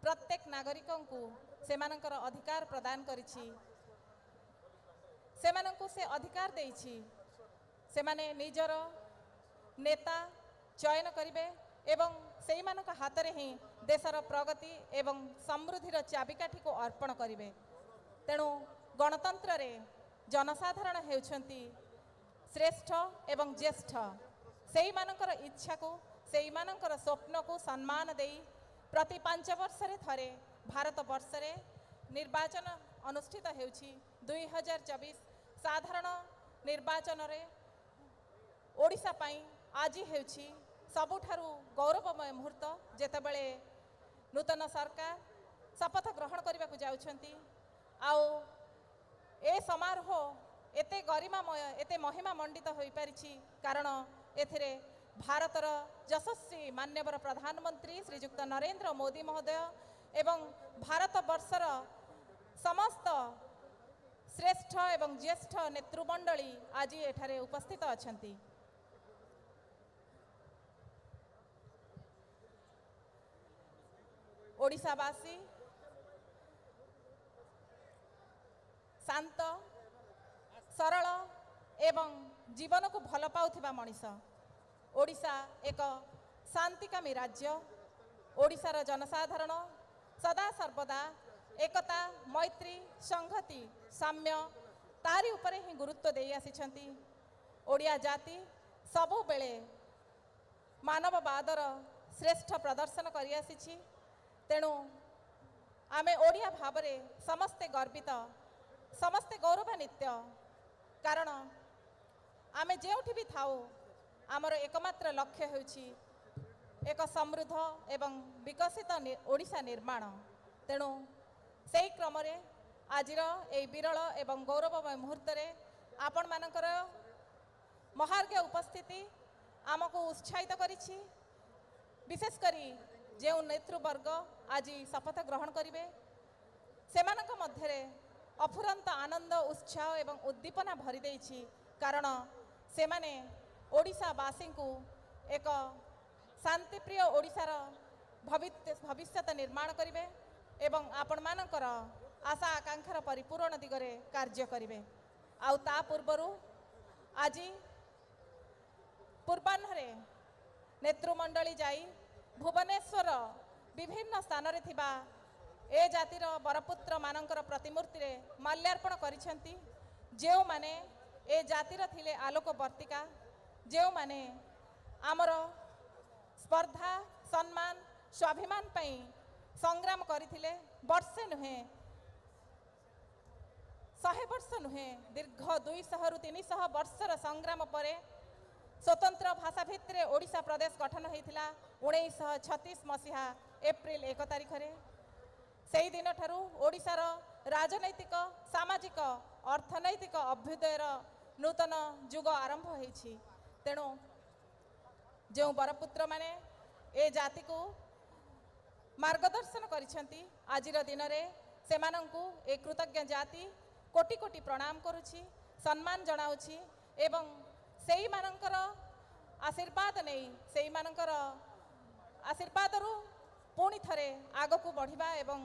ପ୍ରତ୍ୟେକ ନାଗରିକଙ୍କୁ ସେମାନଙ୍କର ଅଧିକାର ପ୍ରଦାନ କରିଛି, ସେମାନଙ୍କୁ ସେ ଅଧିକାର ଦେଇଛି, ସେମାନେ ନିଜର ନେତା ଚୟନ କରିବେ ଏବଂ ସେଇମାନଙ୍କ ହାତରେ ହିଁ ଦେଶର ପ୍ରଗତି ଏବଂ ସମୃଦ୍ଧିର ଚାବିକାଠିକୁ ଅର୍ପଣ କରିବେ। ତେଣୁ ଗଣତନ୍ତ୍ରରେ ଜନସାଧାରଣ ହେଉଛନ୍ତି ଶ୍ରେଷ୍ଠ ଏବଂ ଜ୍ୟେଷ୍ଠ। ସେଇମାନଙ୍କର ଇଚ୍ଛାକୁ, ସେଇମାନଙ୍କର ସ୍ୱପ୍ନକୁ ସମ୍ମାନ ଦେଇ ପ୍ରତି 5 ବର୍ଷରେ ଥରେ ଭାରତବର୍ଷରେ ନିର୍ବାଚନ ଅନୁଷ୍ଠିତ ହେଉଛି। 2024 ସାଧାରଣ ନିର୍ବାଚନରେ ଓଡ଼ିଶା ପାଇଁ ଆଜି ହେଉଛି ସବୁଠାରୁ ଗୌରବମୟ ମୁହୂର୍ତ୍ତ, ଯେତେବେଳେ ନୂତନ ସରକାର ଶପଥ ଗ୍ରହଣ କରିବାକୁ ଯାଉଛନ୍ତି। ଆଉ ଏ ସମାରୋହ ଏତେ ଗରିମାମୟ, ଏତେ ମହିମା ମଣ୍ଡିତ ହୋଇପାରିଛି କାରଣ ଏଥିରେ ଭାରତର ଯଶସ୍ୱୀ ମାନ୍ୟବର ପ୍ରଧାନମନ୍ତ୍ରୀ ଶ୍ରୀଯୁକ୍ତ ନରେନ୍ଦ୍ର ମୋଦି ମହୋଦୟ ଏବଂ ଭାରତବର୍ଷର ସମସ୍ତ ଶ୍ରେଷ୍ଠ ଏବଂ ଜ୍ୟେଷ୍ଠ ନେତୃମଣ୍ଡଳୀ ଆଜି ଏଠାରେ ଉପସ୍ଥିତ ଅଛନ୍ତି। ଓଡ଼ିଶାବାସୀ ଶାନ୍ତ, ସରଳ ଏବଂ ଜୀବନକୁ ଭଲ ପାଉଥିବା ମଣିଷ। ଓଡ଼ିଶା ଏକ ଶାନ୍ତିକାମୀ ରାଜ୍ୟ। ଓଡ଼ିଶାର ଜନସାଧାରଣ ସଦା ସର୍ବଦା ଏକତା, ମୈତ୍ରୀ, ସଂହତି, ସାମ୍ୟ ତାରି ଉପରେ ହିଁ ଗୁରୁତ୍ୱ ଦେଇ ଆସିଛନ୍ତି। ଓଡ଼ିଆ ଜାତି ସବୁବେଳେ ମାନବବାଦର ଶ୍ରେଷ୍ଠ ପ୍ରଦର୍ଶନ କରିଆସିଛି। ତେଣୁ ଆମେ ଓଡ଼ିଆ ଭାବରେ ସମସ୍ତେ ଗର୍ବିତ, ସମସ୍ତେ ଗୌରବାନ୍ୱିତ, କାରଣ ଆମେ ଯେଉଁଠି ବି ଥାଉ ଆମର ଏକମାତ୍ର ଲକ୍ଷ୍ୟ ହେଉଛି ଏକ ସମୃଦ୍ଧ ଏବଂ ବିକଶିତ ଓଡ଼ିଶା ନିର୍ମାଣ। ତେଣୁ ସେହି କ୍ରମରେ ଆଜିର ଏହି ବିରଳ ଏବଂ ଗୌରବମୟ ମୁହୂର୍ତ୍ତରେ ଆପଣମାନଙ୍କର ମହାର୍ଘ୍ୟ ଉପସ୍ଥିତି ଆମକୁ ଉତ୍ସାହିତ କରିଛି। ବିଶେଷ କରି ଯେଉଁ ନେତୃବର୍ଗ ଆଜି ଶପଥ ଗ୍ରହଣ କରିବେ ସେମାନଙ୍କ ମଧ୍ୟରେ ଅଫୁରନ୍ତ ଆନନ୍ଦ, ଉତ୍ସାହ ଏବଂ ଉଦ୍ଦୀପନା ଭରି ଦେଇଛି, କାରଣ ସେମାନେ ଓଡ଼ିଶାବାସୀଙ୍କୁ ଏକ ଶାନ୍ତିପ୍ରିୟ ଓଡ଼ିଶାର ଭବିଷ୍ୟତ ନିର୍ମାଣ କରିବେ ଏବଂ ଆପଣମାନଙ୍କର ଆଶା ଆକାଂକ୍ଷାର ପରିପୂରଣ ଦିଗରେ କାର୍ଯ୍ୟ କରିବେ। ଆଉ ତା ପୂର୍ବରୁ ଆଜି ପୂର୍ବାହ୍ନରେ ନେତୃମଣ୍ଡଳୀ ଯାଇ ଭୁବନେଶ୍ୱର ବିଭିନ୍ନ ସ୍ଥାନରେ ଥିବା ଏ ଜାତିର ବରପୁତ୍ରମାନଙ୍କର ପ୍ରତିମୂର୍ତ୍ତିରେ ମାଲ୍ୟାର୍ପଣ କରିଛନ୍ତି, ଯେଉଁମାନେ ଏ ଜାତିର ଥିଲେ ଆଲୋକବର୍ତ୍ତିକା, ଯେଉଁମାନେ ଆମର ସ୍ପର୍ଦ୍ଧା, ସମ୍ମାନ, ସ୍ୱାଭିମାନ ପାଇଁ ସଂଗ୍ରାମ କରିଥିଲେ। ବର୍ଷେ ନୁହେଁ, 100 ବର୍ଷ ନୁହେଁ, ଦୀର୍ଘ 200ରୁ 300 ବର୍ଷର ସଂଗ୍ରାମ ପରେ ସ୍ୱତନ୍ତ୍ର ଭାଷା ଭିତ୍ତିରେ ଓଡ଼ିଶା ପ୍ରଦେଶ ଗଠନ ହୋଇଥିଲା 1936 ମସିହା ଏପ୍ରିଲ 1 ତାରିଖରେ। ସେହି ଦିନଠାରୁ ଓଡ଼ିଶାର ରାଜନୈତିକ, ସାମାଜିକ, ଅର୍ଥନୈତିକ ଅଭ୍ୟୁଦୟର ନୂତନ ଯୁଗ ଆରମ୍ଭ ହୋଇଛି। ତେଣୁ ଯେଉଁ ବରପୁତ୍ରମାନେ ଏ ଜାତିକୁ ମାର୍ଗଦର୍ଶନ କରିଛନ୍ତି, ଆଜିର ଦିନରେ ସେମାନଙ୍କୁ ଏ କୃତଜ୍ଞ ଜାତି କୋଟି କୋଟି ପ୍ରଣାମ କରୁଛି, ସମ୍ମାନ ଜଣାଉଛି ଏବଂ ସେଇମାନଙ୍କର ଆଶୀର୍ବାଦ ନେଇ, ସେଇମାନଙ୍କର ଆଶୀର୍ବାଦରୁ ପୁଣି ଥରେ ଆଗକୁ ବଢ଼ିବା ଏବଂ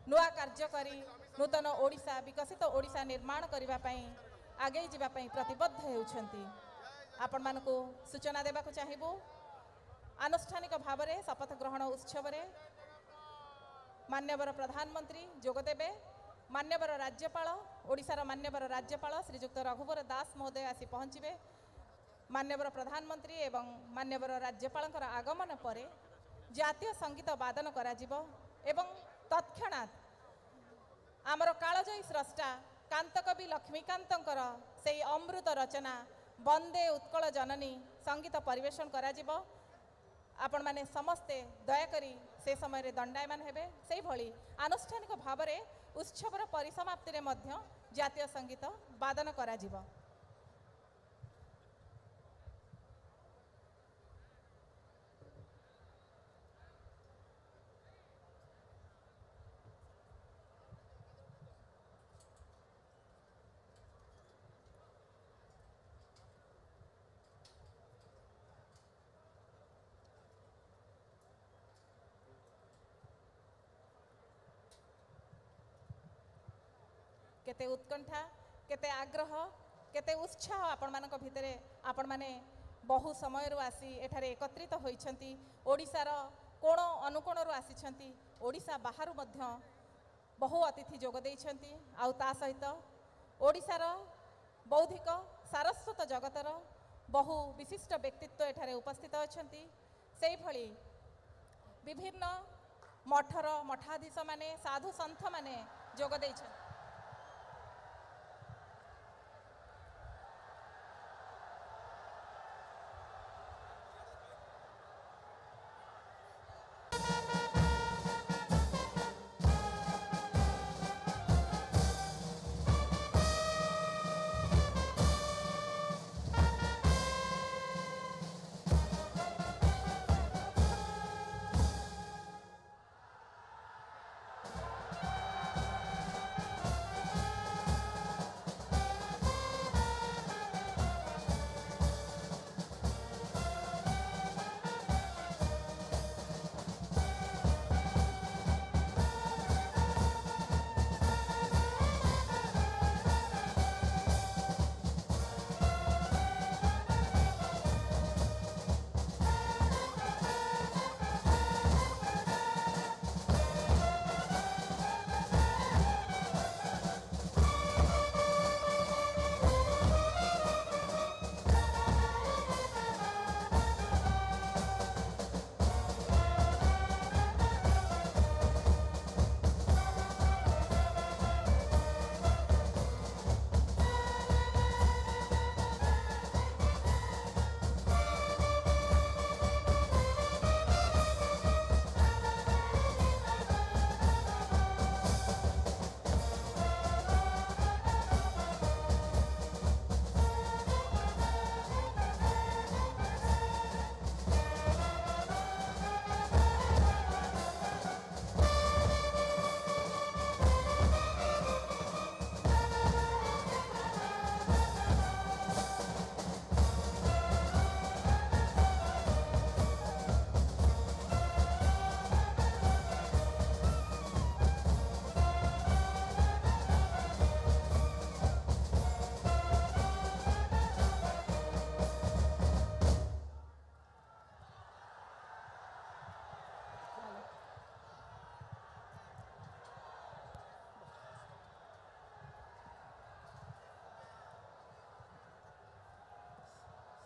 ନୂଆ କାର୍ଯ୍ୟ କରି ନୂତନ ଓଡ଼ିଶା, ବିକଶିତ ଓଡ଼ିଶା ନିର୍ମାଣ କରିବା ପାଇଁ ଆଗେଇ ଯିବା ପାଇଁ ପ୍ରତିବଦ୍ଧ ହେଉଛନ୍ତି। ଆପଣମାନଙ୍କୁ ସୂଚନା ଦେବାକୁ ଚାହିଁବୁ, ଆନୁଷ୍ଠାନିକ ଭାବରେ ଶପଥ ଗ୍ରହଣ ଉତ୍ସବରେ ମାନ୍ୟବର ପ୍ରଧାନମନ୍ତ୍ରୀ ଯୋଗ ଦେବେ। ମାନ୍ୟବର ରାଜ୍ୟପାଳ, ଓଡ଼ିଶାର ମାନ୍ୟବର ରାଜ୍ୟପାଳ ଶ୍ରୀଯୁକ୍ତ ରଘୁବର ଦାସ ମହୋଦୟ ଆସି ପହଞ୍ଚିବେ। ମାନ୍ୟବର ପ୍ରଧାନମନ୍ତ୍ରୀ ଏବଂ ମାନ୍ୟବର ରାଜ୍ୟପାଳଙ୍କର ଆଗମନ ପରେ ଜାତୀୟ ସଙ୍ଗୀତ ବାଦନ କରାଯିବ ଏବଂ ତତ୍କ୍ଷଣାତ୍ ଆମର କାଳଜୟୀ ସ୍ରଷ୍ଟା କାନ୍ତକବି ଲକ୍ଷ୍ମୀକାନ୍ତଙ୍କର ସେଇ ଅମୃତ ରଚନା ବନ୍ଦେ ଉତ୍କଳ ଜନନୀ ସଙ୍ଗୀତ ପରିବେଷଣ କରାଯିବ। ଆପଣମାନେ ସମସ୍ତେ ଦୟାକରି ସେ ସମୟରେ ଦଣ୍ଡାୟମାନ ହେବେ। ସେହିଭଳି ଆନୁଷ୍ଠାନିକ ଭାବରେ ଉତ୍ସବର ପରିସମାପ୍ତିରେ ମଧ୍ୟ ଜାତୀୟ ସଙ୍ଗୀତ ବାଦନ କରାଯିବ। କେତେ ଉତ୍କଣ୍ଠା, କେତେ ଆଗ୍ରହ, କେତେ ଉତ୍ସାହ ଆପଣମାନଙ୍କ ଭିତରେ। ଆପଣମାନେ ବହୁ ସମୟରୁ ଆସି ଏଠାରେ ଏକତ୍ରିତ ହୋଇଛନ୍ତି। ଓଡ଼ିଶାର କୋଣ ଅନୁକୋଣରୁ ଆସିଛନ୍ତି, ଓଡ଼ିଶା ବାହାରୁ ମଧ୍ୟ ବହୁ ଅତିଥି ଯୋଗ ଦେଇଛନ୍ତି। ଆଉ ତା ସହିତ ଓଡ଼ିଶାର ବୌଦ୍ଧିକ ସାରସ୍ୱତ ଜଗତର ବହୁ ବିଶିଷ୍ଟ ବ୍ୟକ୍ତିତ୍ୱ ଏଠାରେ ଉପସ୍ଥିତ ଅଛନ୍ତି। ସେହିଭଳି ବିଭିନ୍ନ ମଠର ମଠାଧୀଶମାନେ, ସାଧୁ ସନ୍ଥମାନେ ଯୋଗ ଦେଇଛନ୍ତି।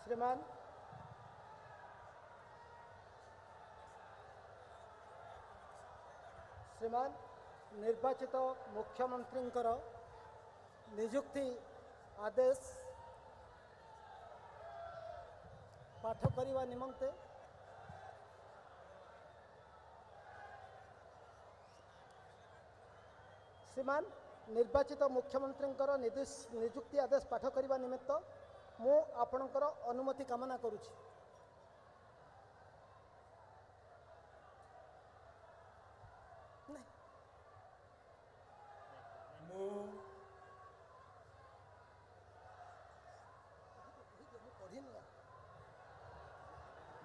ଶ୍ରୀମାନ ଶ୍ରୀମାନ ନିର୍ବାଚିତ ମୁଖ୍ୟମନ୍ତ୍ରୀଙ୍କର ନିଯୁକ୍ତି ଆଦେଶ ପାଠ କରିବା ନିମନ୍ତେ ଶ୍ରୀମାନ ନିର୍ବାଚିତ ମୁଖ୍ୟମନ୍ତ୍ରୀଙ୍କର ନିଯୁକ୍ତି ଆଦେଶ ପାଠ କରିବା ନିମିତ୍ତ ମୁଁ ଆପଣଙ୍କର ଅନୁମତି କାମନା କରୁଛି।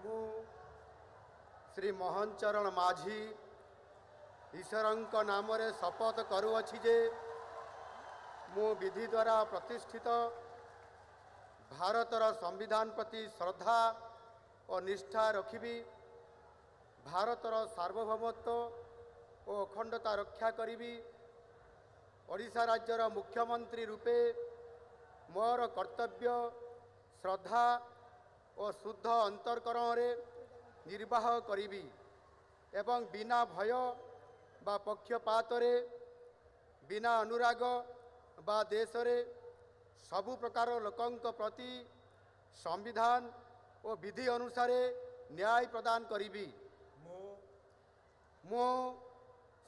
ମୁଁ ଶ୍ରୀ ମୋହନ ଚରଣ ମାଝୀ ଈଶ୍ୱରଙ୍କ ନାମରେ ଶପଥ କରୁଅଛି ଯେ ମୁଁ ବିଧି ଦ୍ୱାରା ପ୍ରତିଷ୍ଠିତ ଭାରତର ସମ୍ବିଧାନ ପ୍ରତି ଶ୍ରଦ୍ଧା ଓ ନିଷ୍ଠା ରଖିବି, ଭାରତର ସାର୍ବଭୌମତ୍ୱ ଓ ଅଖଣ୍ଡତା ରକ୍ଷା କରିବି, ଓଡ଼ିଶା ରାଜ୍ୟର ମୁଖ୍ୟମନ୍ତ୍ରୀ ରୂପେ ମୋର କର୍ତ୍ତବ୍ୟ ଶ୍ରଦ୍ଧା ଓ ଶୁଦ୍ଧ ଅନ୍ତଃକରଣରେ ନିର୍ବାହ କରିବି ଏବଂ ବିନା ଭୟ ବା ପକ୍ଷପାତରେ, ବିନା ଅନୁରାଗ ବା ଦେଶରେ ସବୁ ପ୍ରକାର ଲୋକଙ୍କ ପ୍ରତି ସମ୍ବିଧାନ ଓ ବିଧି ଅନୁସାରେ ନ୍ୟାୟ ପ୍ରଦାନ କରିବି। ମୁଁ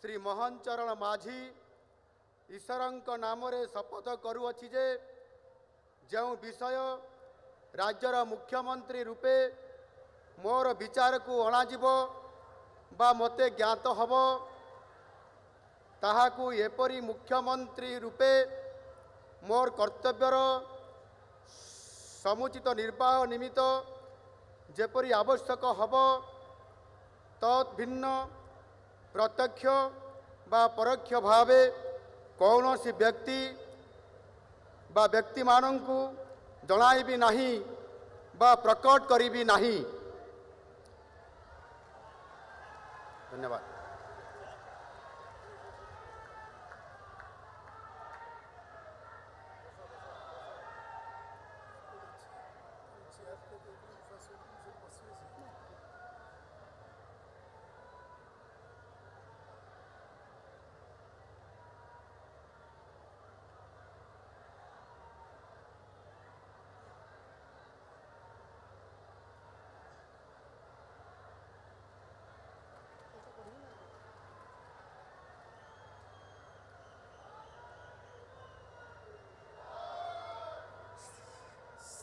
ଶ୍ରୀ ମୋହନ ଚରଣ ମାଝୀ ଈଶ୍ୱରଙ୍କ ନାମରେ ଶପଥ କରୁଅଛି ଯେ, ଯେଉଁ ବିଷୟ ରାଜ୍ୟର ମୁଖ୍ୟମନ୍ତ୍ରୀ ରୂପେ ମୋର ବିଚାରକୁ ଅଣାଯିବ ବା ମୋତେ ଜ୍ଞାତ ହେବ, ତାହାକୁ ଏପରି ମୁଖ୍ୟମନ୍ତ୍ରୀ ରୂପେ ମୋର କର୍ତ୍ତବ୍ୟର ସମୁଚିତ ନିର୍ବାହ ନିମିତ୍ତ ଯେପରି ଆବଶ୍ୟକ ହେବ, ତତ୍ ଭିନ୍ନ ପ୍ରତ୍ୟକ୍ଷ ବା ପରୋକ୍ଷ ଭାବେ କୌଣସି ବ୍ୟକ୍ତି ବା ବ୍ୟକ୍ତିମାନଙ୍କୁ ଜଣାଇବି ନାହିଁ ବା ପ୍ରକଟ କରିବି ନାହିଁ। ଧନ୍ୟବାଦ।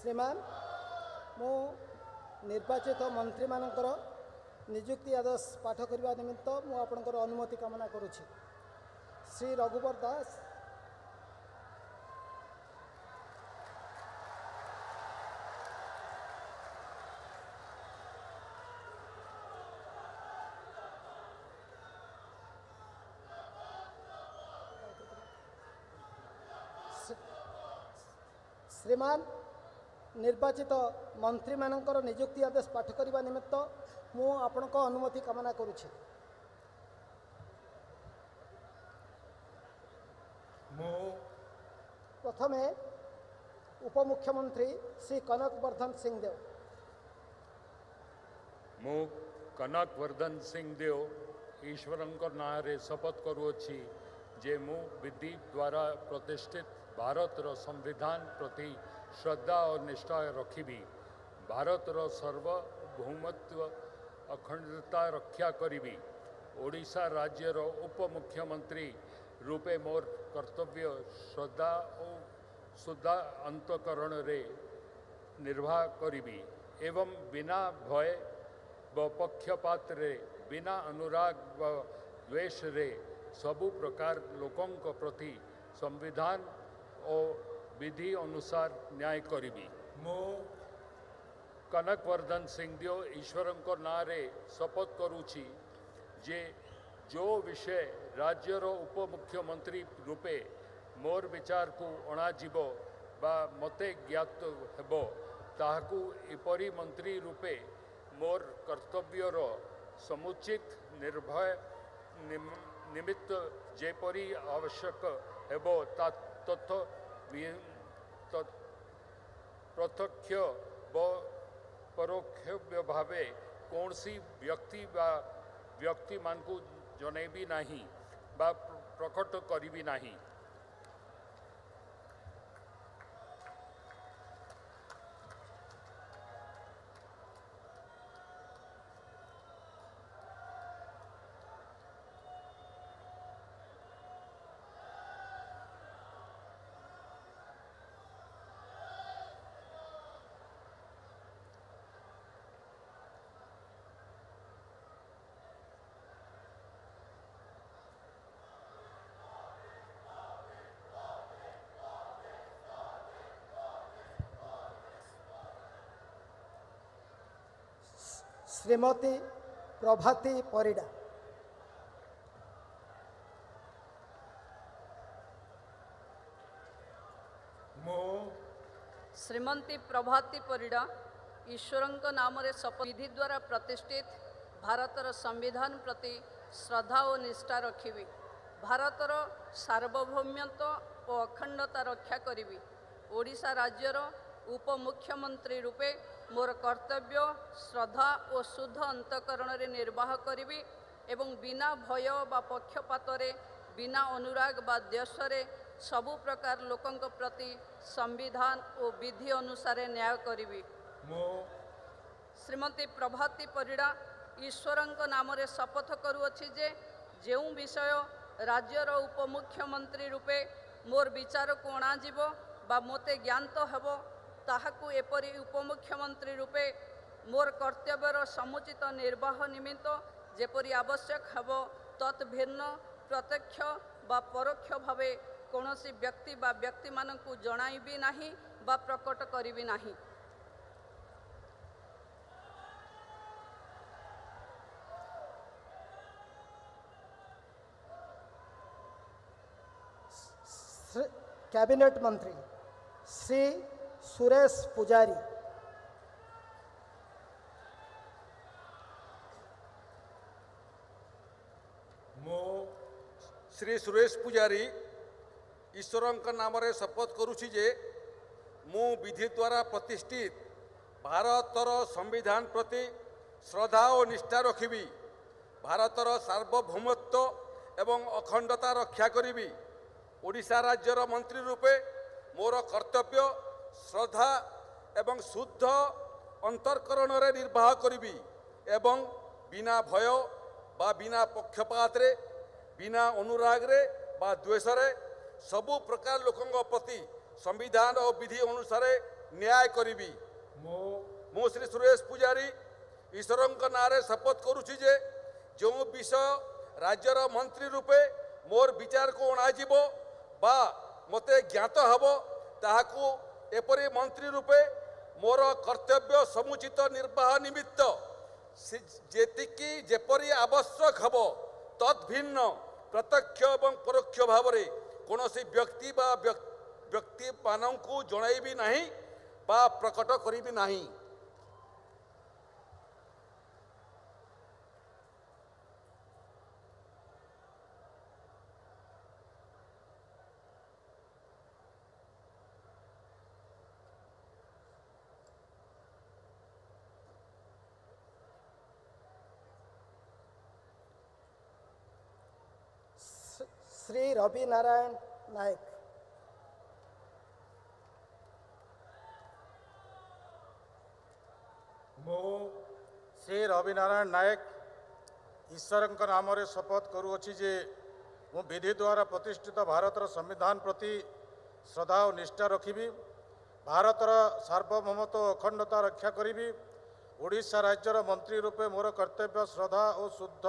ଶ୍ରୀମାନ, ମୁଁ ନିର୍ବାଚିତ ମନ୍ତ୍ରୀମାନଙ୍କର ନିଯୁକ୍ତି ଆଦେଶ ପାଠ କରିବା ନିମିତ୍ତ ମୁଁ ଆପଣଙ୍କର ଅନୁମତି କାମନା କରୁଛି। ଶ୍ରୀ ରଘୁବର ଦାସ। ଶ୍ରୀମାନ, ନିର୍ବାଚିତ ମନ୍ତ୍ରୀମାନଙ୍କର ନିଯୁକ୍ତି ଆଦେଶ ପାଠ କରିବା ନିମିତ୍ତ ମୁଁ ଆପଣଙ୍କ ଅନୁମତି କାମନା କରୁଛି। ମୁଁ ପ୍ରଥମେ ଉପମୁଖ୍ୟମନ୍ତ୍ରୀ ଶ୍ରୀ କନକ ବର୍ଦ୍ଧନ ସିଂଦେଓ। ମୁଁ କନକ ବର୍ଦ୍ଧନ ସିଂଦେଓ ଈଶ୍ୱରଙ୍କ ନାଁରେ ଶପଥ କରୁଅଛି ଯେ, ମୁଁ ବିଧି ଦ୍ୱାରା ପ୍ରତିଷ୍ଠିତ ଭାରତର ସମ୍ବିଧାନ ପ୍ରତି ଶ୍ରଦ୍ଧା ଓ ନିଷ୍ଠା ରଖିବି, ଭାରତର ସାର୍ବଭୌମତ୍ୱ ଅଖଣ୍ଡତା ରକ୍ଷା କରିବି, ଓଡ଼ିଶା ରାଜ୍ୟର ଉପମୁଖ୍ୟମନ୍ତ୍ରୀ ରୂପେ ମୋର କର୍ତ୍ତବ୍ୟ ଶ୍ରଦ୍ଧା ଓ ଶୁଦ୍ଧ ଅନ୍ତଃକରଣରେ ନିର୍ବାହ କରିବି ଏବଂ ବିନା ଭୟ ବା ପକ୍ଷପାତରେ, ବିନା ଅନୁରାଗ ବା ଦ୍ୱେଷରେ ସବୁ ପ୍ରକାର ଲୋକଙ୍କ ପ୍ରତି ସମ୍ବିଧାନ ଓ ବିଧି ଅନୁସାର ନ୍ୟାୟ କରିବି। ମୁଁ କନକ ବର୍ଦ୍ଧନ ସିଂଦେଓ ଈଶ୍ୱରଙ୍କ ନାଁରେ ଶପଥ କରୁଛି ଯେ, ଯେଉଁ ବିଷୟ ରାଜ୍ୟର ଉପମୁଖ୍ୟମନ୍ତ୍ରୀ ରୂପେ ମୋର ବିଚାରକୁ ଅଣାଯିବ ବା ମୋତେ ଜ୍ଞାତ ହେବ, ତାହାକୁ ଏପରି ମନ୍ତ୍ରୀ ରୂପେ ମୋର କର୍ତ୍ତବ୍ୟର ସମୁଚିତ ନିର୍ଭୟ ନିମିତ୍ତ ଯେପରି ଆବଶ୍ୟକ ହେବ, ତା ତଥ୍ୟ ପ୍ରତ୍ୟକ୍ଷ ବା ପରୋକ୍ଷ ଭାବେ କୌଣସି ବ୍ୟକ୍ତି ବା ବ୍ୟକ୍ତିମାନଙ୍କୁ ଜଣାଇବି ନାହିଁ ବା ପ୍ରକଟ କରିବି ନାହିଁ। ଶ୍ରୀମତୀ ପ୍ରଭାତୀ ପରିଡ଼ା। ମୁଁ ଶ୍ରୀମନ୍ତୀ ପ୍ରଭାତୀ ପରିଡ଼ା ଈଶ୍ୱରଙ୍କ ନାମରେ ଶପଥ ବିଧି ଦ୍ୱାରା ପ୍ରତିଷ୍ଠିତ ଭାରତର ସମ୍ବିଧାନ ପ୍ରତି ଶ୍ରଦ୍ଧା ଓ ନିଷ୍ଠା ରଖିବି, ଭାରତର ସାର୍ବଭୌମତ୍ୱ ଓ ଅଖଣ୍ଡତା ରକ୍ଷା କରିବି, ଓଡ଼ିଶା ରାଜ୍ୟର ଉପମୁଖ୍ୟମନ୍ତ୍ରୀ ରୂପେ ମୋର କର୍ତ୍ତବ୍ୟ ଶ୍ରଦ୍ଧା ଓ ଶୁଦ୍ଧ ଅନ୍ତଃକରଣରେ ନିର୍ବାହ କରିବି ଏବଂ ବିନା ଭୟ ବା ପକ୍ଷପାତରେ, ବିନା ଅନୁରାଗ ବା ଦ୍ୱେଷରେ ସବୁ ପ୍ରକାର ଲୋକଙ୍କ ପ୍ରତି ସମ୍ବିଧାନ ଓ ବିଧି ଅନୁସାରେ ନ୍ୟାୟ କରିବି। ମୁଁ ଶ୍ରୀମତୀ ପ୍ରଭାତୀ ପରିଡ଼ା ଈଶ୍ୱରଙ୍କ ନାମରେ ଶପଥ କରୁଅଛି ଯେ ଯେଉଁ ବିଷୟ ରାଜ୍ୟର ଉପମୁଖ୍ୟମନ୍ତ୍ରୀ ରୂପେ ମୋର ବିଚାରକୁ ଅଣାଯିବ ବା ମୋତେ ଜ୍ଞାତ ହେବ, ତାହାକୁ ଏପରି ଉପମୁଖ୍ୟମନ୍ତ୍ରୀ ରୂପେ ମୋର କର୍ତ୍ତବ୍ୟର ସମୁଚିତ ନିର୍ବାହ ନିମିତ୍ତ ଯେପରି ଆବଶ୍ୟକ ହେବ, ତତ୍ ଭିନ୍ନ ପ୍ରତ୍ୟକ୍ଷ ବା ପରୋକ୍ଷ ଭାବେ କୌଣସି ବ୍ୟକ୍ତି ବା ବ୍ୟକ୍ତିମାନଙ୍କୁ ଜଣାଇବି ନାହିଁ ବା ପ୍ରକଟ କରିବି ନାହିଁ। କ୍ୟାବିନେଟ୍ ମନ୍ତ୍ରୀ ଶ୍ରୀ ସୁରେଶ ପୂଜାରୀ। ମୁଁ ଶ୍ରୀ ସୁରେଶ ପୂଜାରୀ ଈଶ୍ୱରଙ୍କ ନାମରେ ଶପଥ କରୁଛି ଯେ ମୁଁ ବିଧି ଦ୍ୱାରା ପ୍ରତିଷ୍ଠିତ ଭାରତର ସମ୍ବିଧାନ ପ୍ରତି ଶ୍ରଦ୍ଧା ଓ ନିଷ୍ଠା ରଖିବି, ଭାରତର ସାର୍ବଭୌମତ୍ୱ ଏବଂ ଅଖଣ୍ଡତା ରକ୍ଷା କରିବି। ଓଡ଼ିଶା ରାଜ୍ୟର ମନ୍ତ୍ରୀ ରୂପେ ମୋର କର୍ତ୍ତବ୍ୟ ଶ୍ରଦ୍ଧା ଏବଂ ଶୁଦ୍ଧ ଅନ୍ତଃକରଣରେ ନିର୍ବାହ କରିବି ଏବଂ ବିନା ଭୟ ବା ବିନା ପକ୍ଷପାତରେ, ବିନା ଅନୁରାଗରେ ବା ଦ୍ୱେଷରେ ସବୁ ପ୍ରକାର ଲୋକଙ୍କ ପ୍ରତି ସମ୍ବିଧାନ ଓ ବିଧି ଅନୁସାରେ ନ୍ୟାୟ କରିବି। ମୁଁ ଶ୍ରୀ ସୁରେଶ ପୂଜାରୀ ଈଶ୍ୱରଙ୍କ ନାଁରେ ଶପଥ କରୁଛି ଯେ ଯେଉଁ ବିଷୟ ରାଜ୍ୟର ମନ୍ତ୍ରୀ ରୂପେ ମୋର ବିଚାରକୁ ଅଣାଯିବ ବା ମୋତେ ଜ୍ଞାତ ହେବ, ତାହାକୁ ଏପରି ମନ୍ତ୍ରୀ ରୂପେ ମୋର କର୍ତ୍ତବ୍ୟ ସମୁଚିତ ନିର୍ବାହ ନିମିତ୍ତ ଯେତିକି ଯେପରି ଆବଶ୍ୟକ ହେବ, ତଦ୍ ଭିନ୍ନ ପ୍ରତ୍ୟକ୍ଷ ଏବଂ ପରୋକ୍ଷ ଭାବରେ କୌଣସି ବ୍ୟକ୍ତି ବା ବ୍ୟକ୍ତିମାନଙ୍କୁ ଜଣାଇବି ନାହିଁ ବା ପ୍ରକଟ କରିବି ନାହିଁ। ଶ୍ରୀ ରବି ନାରାୟଣ ନାୟକ। ମୁଁ ଶ୍ରୀ ରବିନାରାୟଣ ନାୟକ ଈଶ୍ୱରଙ୍କ ନାମରେ ଶପଥ କରୁଅଛି ଯେ ମୁଁ ବିଧି ଦ୍ୱାରା ପ୍ରତିଷ୍ଠିତ ଭାରତର ସମ୍ବିଧାନ ପ୍ରତି ଶ୍ରଦ୍ଧା ଓ ନିଷ୍ଠା ରଖିବି, ଭାରତର ସାର୍ବଭୌମତ୍ୱ ଓ ଅଖଣ୍ଡତା ରକ୍ଷା କରିବି। ଓଡ଼ିଶା ରାଜ୍ୟର ମନ୍ତ୍ରୀ ରୂପେ ମୋର କର୍ତ୍ତବ୍ୟ ଶ୍ରଦ୍ଧା ଓ ଶୁଦ୍ଧ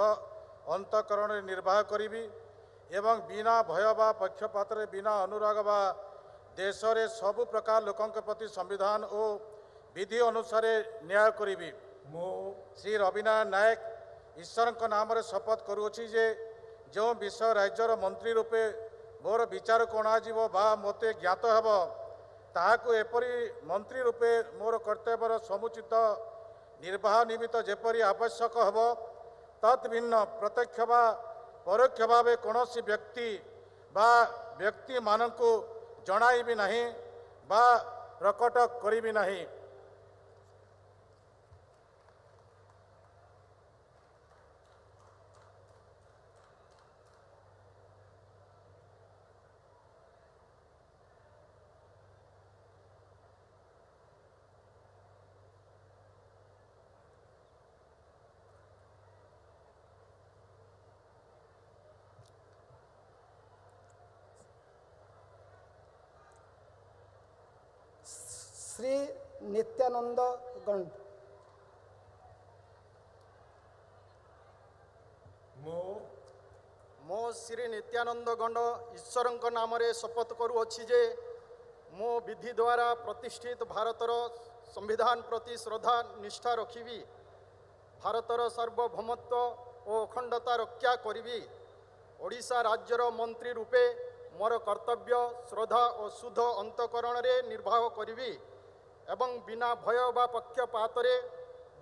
ଅନ୍ତଃକରଣରେ ନିର୍ବାହ କରିବି ଏବଂ ବିନା ଭୟ ବା ପକ୍ଷପାତରେ, ବିନା ଅନୁରାଗ ବା ଦେଶରେ ସବୁ ପ୍ରକାର ଲୋକଙ୍କ ପ୍ରତି ସମ୍ବିଧାନ ଓ ବିଧି ଅନୁସାରେ ନ୍ୟାୟ କରିବି। ମୁଁ ଶ୍ରୀ ରବିନାରାୟଣ ନାୟକ ଈଶ୍ୱରଙ୍କ ନାମରେ ଶପଥ କରୁଅଛି ଯେ ଯେଉଁ ବିଷୟ ରାଜ୍ୟର ମନ୍ତ୍ରୀ ରୂପେ ମୋର ବିଚାରକୁ ଅଣାଯିବ ବା ମୋତେ ଜ୍ଞାତ ହେବ, ତାହାକୁ ଏପରି ମନ୍ତ୍ରୀ ରୂପେ ମୋର କର୍ତ୍ତବ୍ୟର ସମୁଚିତ ନିର୍ବାହ ନିମିତ୍ତ ଯେପରି ଆବଶ୍ୟକ ହେବ, ତତ୍ ଭିନ୍ନ ପ୍ରତ୍ୟକ୍ଷ ବା ପରୋକ୍ଷ ଭାବେ କୌଣସି ବ୍ୟକ୍ତି ବା ବ୍ୟକ୍ତିମାନଙ୍କୁ ଜଣାଇବି ନାହିଁ ବା ପ୍ରକଟ କରିବି ନାହିଁ। ଶ୍ରୀ ନିତ୍ୟାନନ୍ଦ ଗଣ୍ଡ। ମୁଁ ଶ୍ରୀ ନିତ୍ୟାନନ୍ଦ ଗଣ୍ଡ ଈଶ୍ୱରଙ୍କ ନାମରେ ଶପଥ କରୁଅଛି ଯେ ମୁଁ ବିଧି ଦ୍ୱାରା ପ୍ରତିଷ୍ଠିତ ଭାରତର ସମ୍ବିଧାନ ପ୍ରତି ଶ୍ରଦ୍ଧା ନିଷ୍ଠା ରଖିବି, ଭାରତର ସାର୍ବଭୌମତ୍ୱ ଓ ଅଖଣ୍ଡତା ରକ୍ଷା କରିବି। ଓଡ଼ିଶା ରାଜ୍ୟର ମନ୍ତ୍ରୀ ରୂପେ ମୋର କର୍ତ୍ତବ୍ୟ ଶ୍ରଦ୍ଧା ଓ ଶୁଦ୍ଧ ଅନ୍ତଃକରଣରେ ନିର୍ବାହ କରିବି ଏବଂ ବିନା ଭୟ ବା ପକ୍ଷପାତରେ,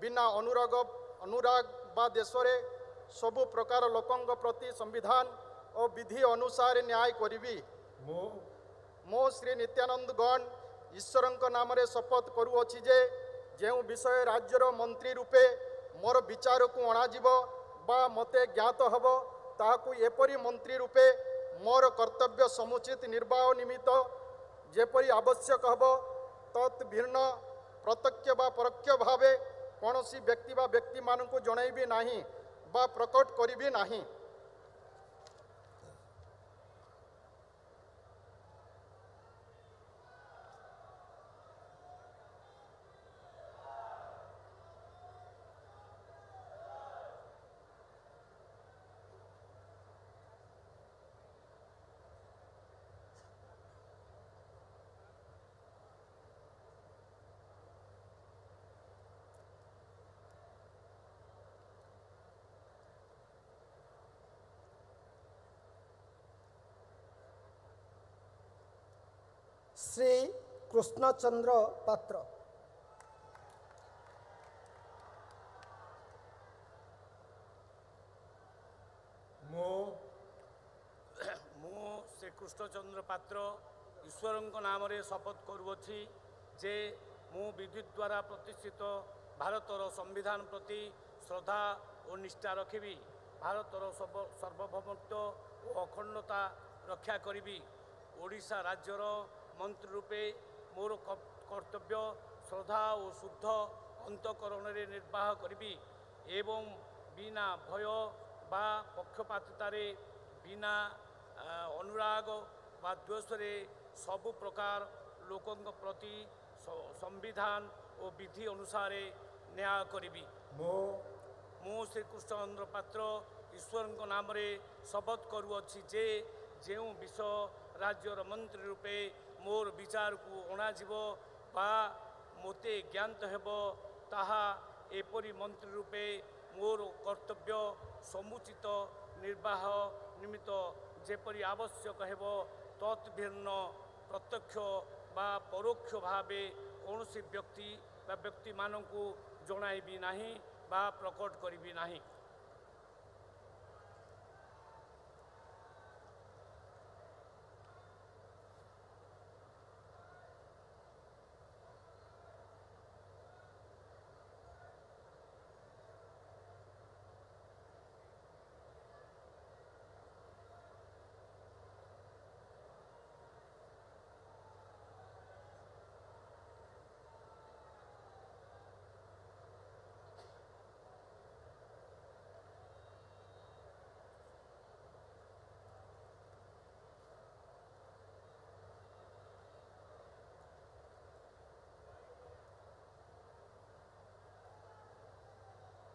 ବିନା ଅନୁରାଗ ବା ଦେଶରେ ସବୁ ପ୍ରକାର ଲୋକଙ୍କ ପ୍ରତି ସମ୍ବିଧାନ ଓ ବିଧି ଅନୁସାରେ ନ୍ୟାୟ କରିବି। ମୁଁ ଶ୍ରୀ ନିତ୍ୟାନନ୍ଦ ଗଣ୍ଡ ଈଶ୍ୱରଙ୍କ ନାମରେ ଶପଥ କରୁଅଛି ଯେ ଯେଉଁ ବିଷୟ ରାଜ୍ୟର ମନ୍ତ୍ରୀ ରୂପେ ମୋର ବିଚାରକୁ ଅଣାଯିବ ବା ମୋତେ ଜ୍ଞାତ ହେବ, ତାହାକୁ ଏପରି ମନ୍ତ୍ରୀ ରୂପେ ମୋର କର୍ତ୍ତବ୍ୟ ସମୁଚିତ ନିର୍ବାହ ନିମିତ୍ତ ଯେପରି ଆବଶ୍ୟକ ହେବ, ତତ୍ ଭିନ୍ନ ପ୍ରତ୍ୟକ୍ଷ ବା ପରୋକ୍ଷ ଭାବେ କୌଣସି ବ୍ୟକ୍ତି ବା ବ୍ୟକ୍ତିମାନଙ୍କୁ ଜଣାଇବି ନାହିଁ ବା ପ୍ରକଟ କରିବି ନାହିଁ। ଶ୍ରୀ କୃଷ୍ଣଚନ୍ଦ୍ର ପାତ୍ର। ମୁଁ ମୁଁ ଶ୍ରୀ କୃଷ୍ଣଚନ୍ଦ୍ର ପାତ୍ର ଈଶ୍ୱରଙ୍କ ନାମରେ ଶପଥ କରୁଅଛି ଯେ ମୁଁ ବିଧି ଦ୍ୱାରା ପ୍ରତିଷ୍ଠିତ ଭାରତର ସମ୍ବିଧାନ ପ୍ରତି ଶ୍ରଦ୍ଧା ଓ ନିଷ୍ଠା ରଖିବି, ଭାରତର ସାର୍ବଭୌମତ୍ୱ ଓ ଅଖଣ୍ଡତା ରକ୍ଷା କରିବି। ଓଡ଼ିଶା ରାଜ୍ୟର ମନ୍ତ୍ରୀ ରୂପେ ମୋର କର୍ତ୍ତବ୍ୟ ଶ୍ରଦ୍ଧା ଓ ଶୁଦ୍ଧ ଅନ୍ତଃକରଣରେ ନିର୍ବାହ କରିବି ଏବଂ ବିନା ଭୟ ବା ପକ୍ଷପାତିତାରେ, ବିନା ଅନୁରାଗ ବା ଦ୍ୱେଷରେ ସବୁ ପ୍ରକାର ଲୋକଙ୍କ ପ୍ରତି ସମ୍ବିଧାନ ଓ ବିଧି ଅନୁସାରେ ନ୍ୟାୟ କରିବି। ମୁଁ ଶ୍ରୀ କୃଷ୍ଣଚନ୍ଦ୍ର ପାତ୍ର ଈଶ୍ୱରଙ୍କ ନାମରେ ଶପଥ କରୁଅଛି ଯେ ଯେଉଁ ବିଷୟ ରାଜ୍ୟର ମନ୍ତ୍ରୀ ରୂପେ ମୋର ବିଚାରକୁ ଅଣାଯିବ ବା ମୋତେ ଜ୍ଞାତ ହେବ, ତାହା ଏପରି ମନ୍ତ୍ରୀ ରୂପେ ମୋର କର୍ତ୍ତବ୍ୟ ସମୁଚିତ ନିର୍ବାହ ନିମିତ୍ତ ଯେପରି ଆବଶ୍ୟକ ହେବ, ତତ୍ ଭିନ୍ନ ପ୍ରତ୍ୟକ୍ଷ ବା ପରୋକ୍ଷ ଭାବେ କୌଣସି ବ୍ୟକ୍ତି ବା ବ୍ୟକ୍ତିମାନଙ୍କୁ ଜଣାଇବି ନାହିଁ ବା ପ୍ରକଟ କରିବି ନାହିଁ।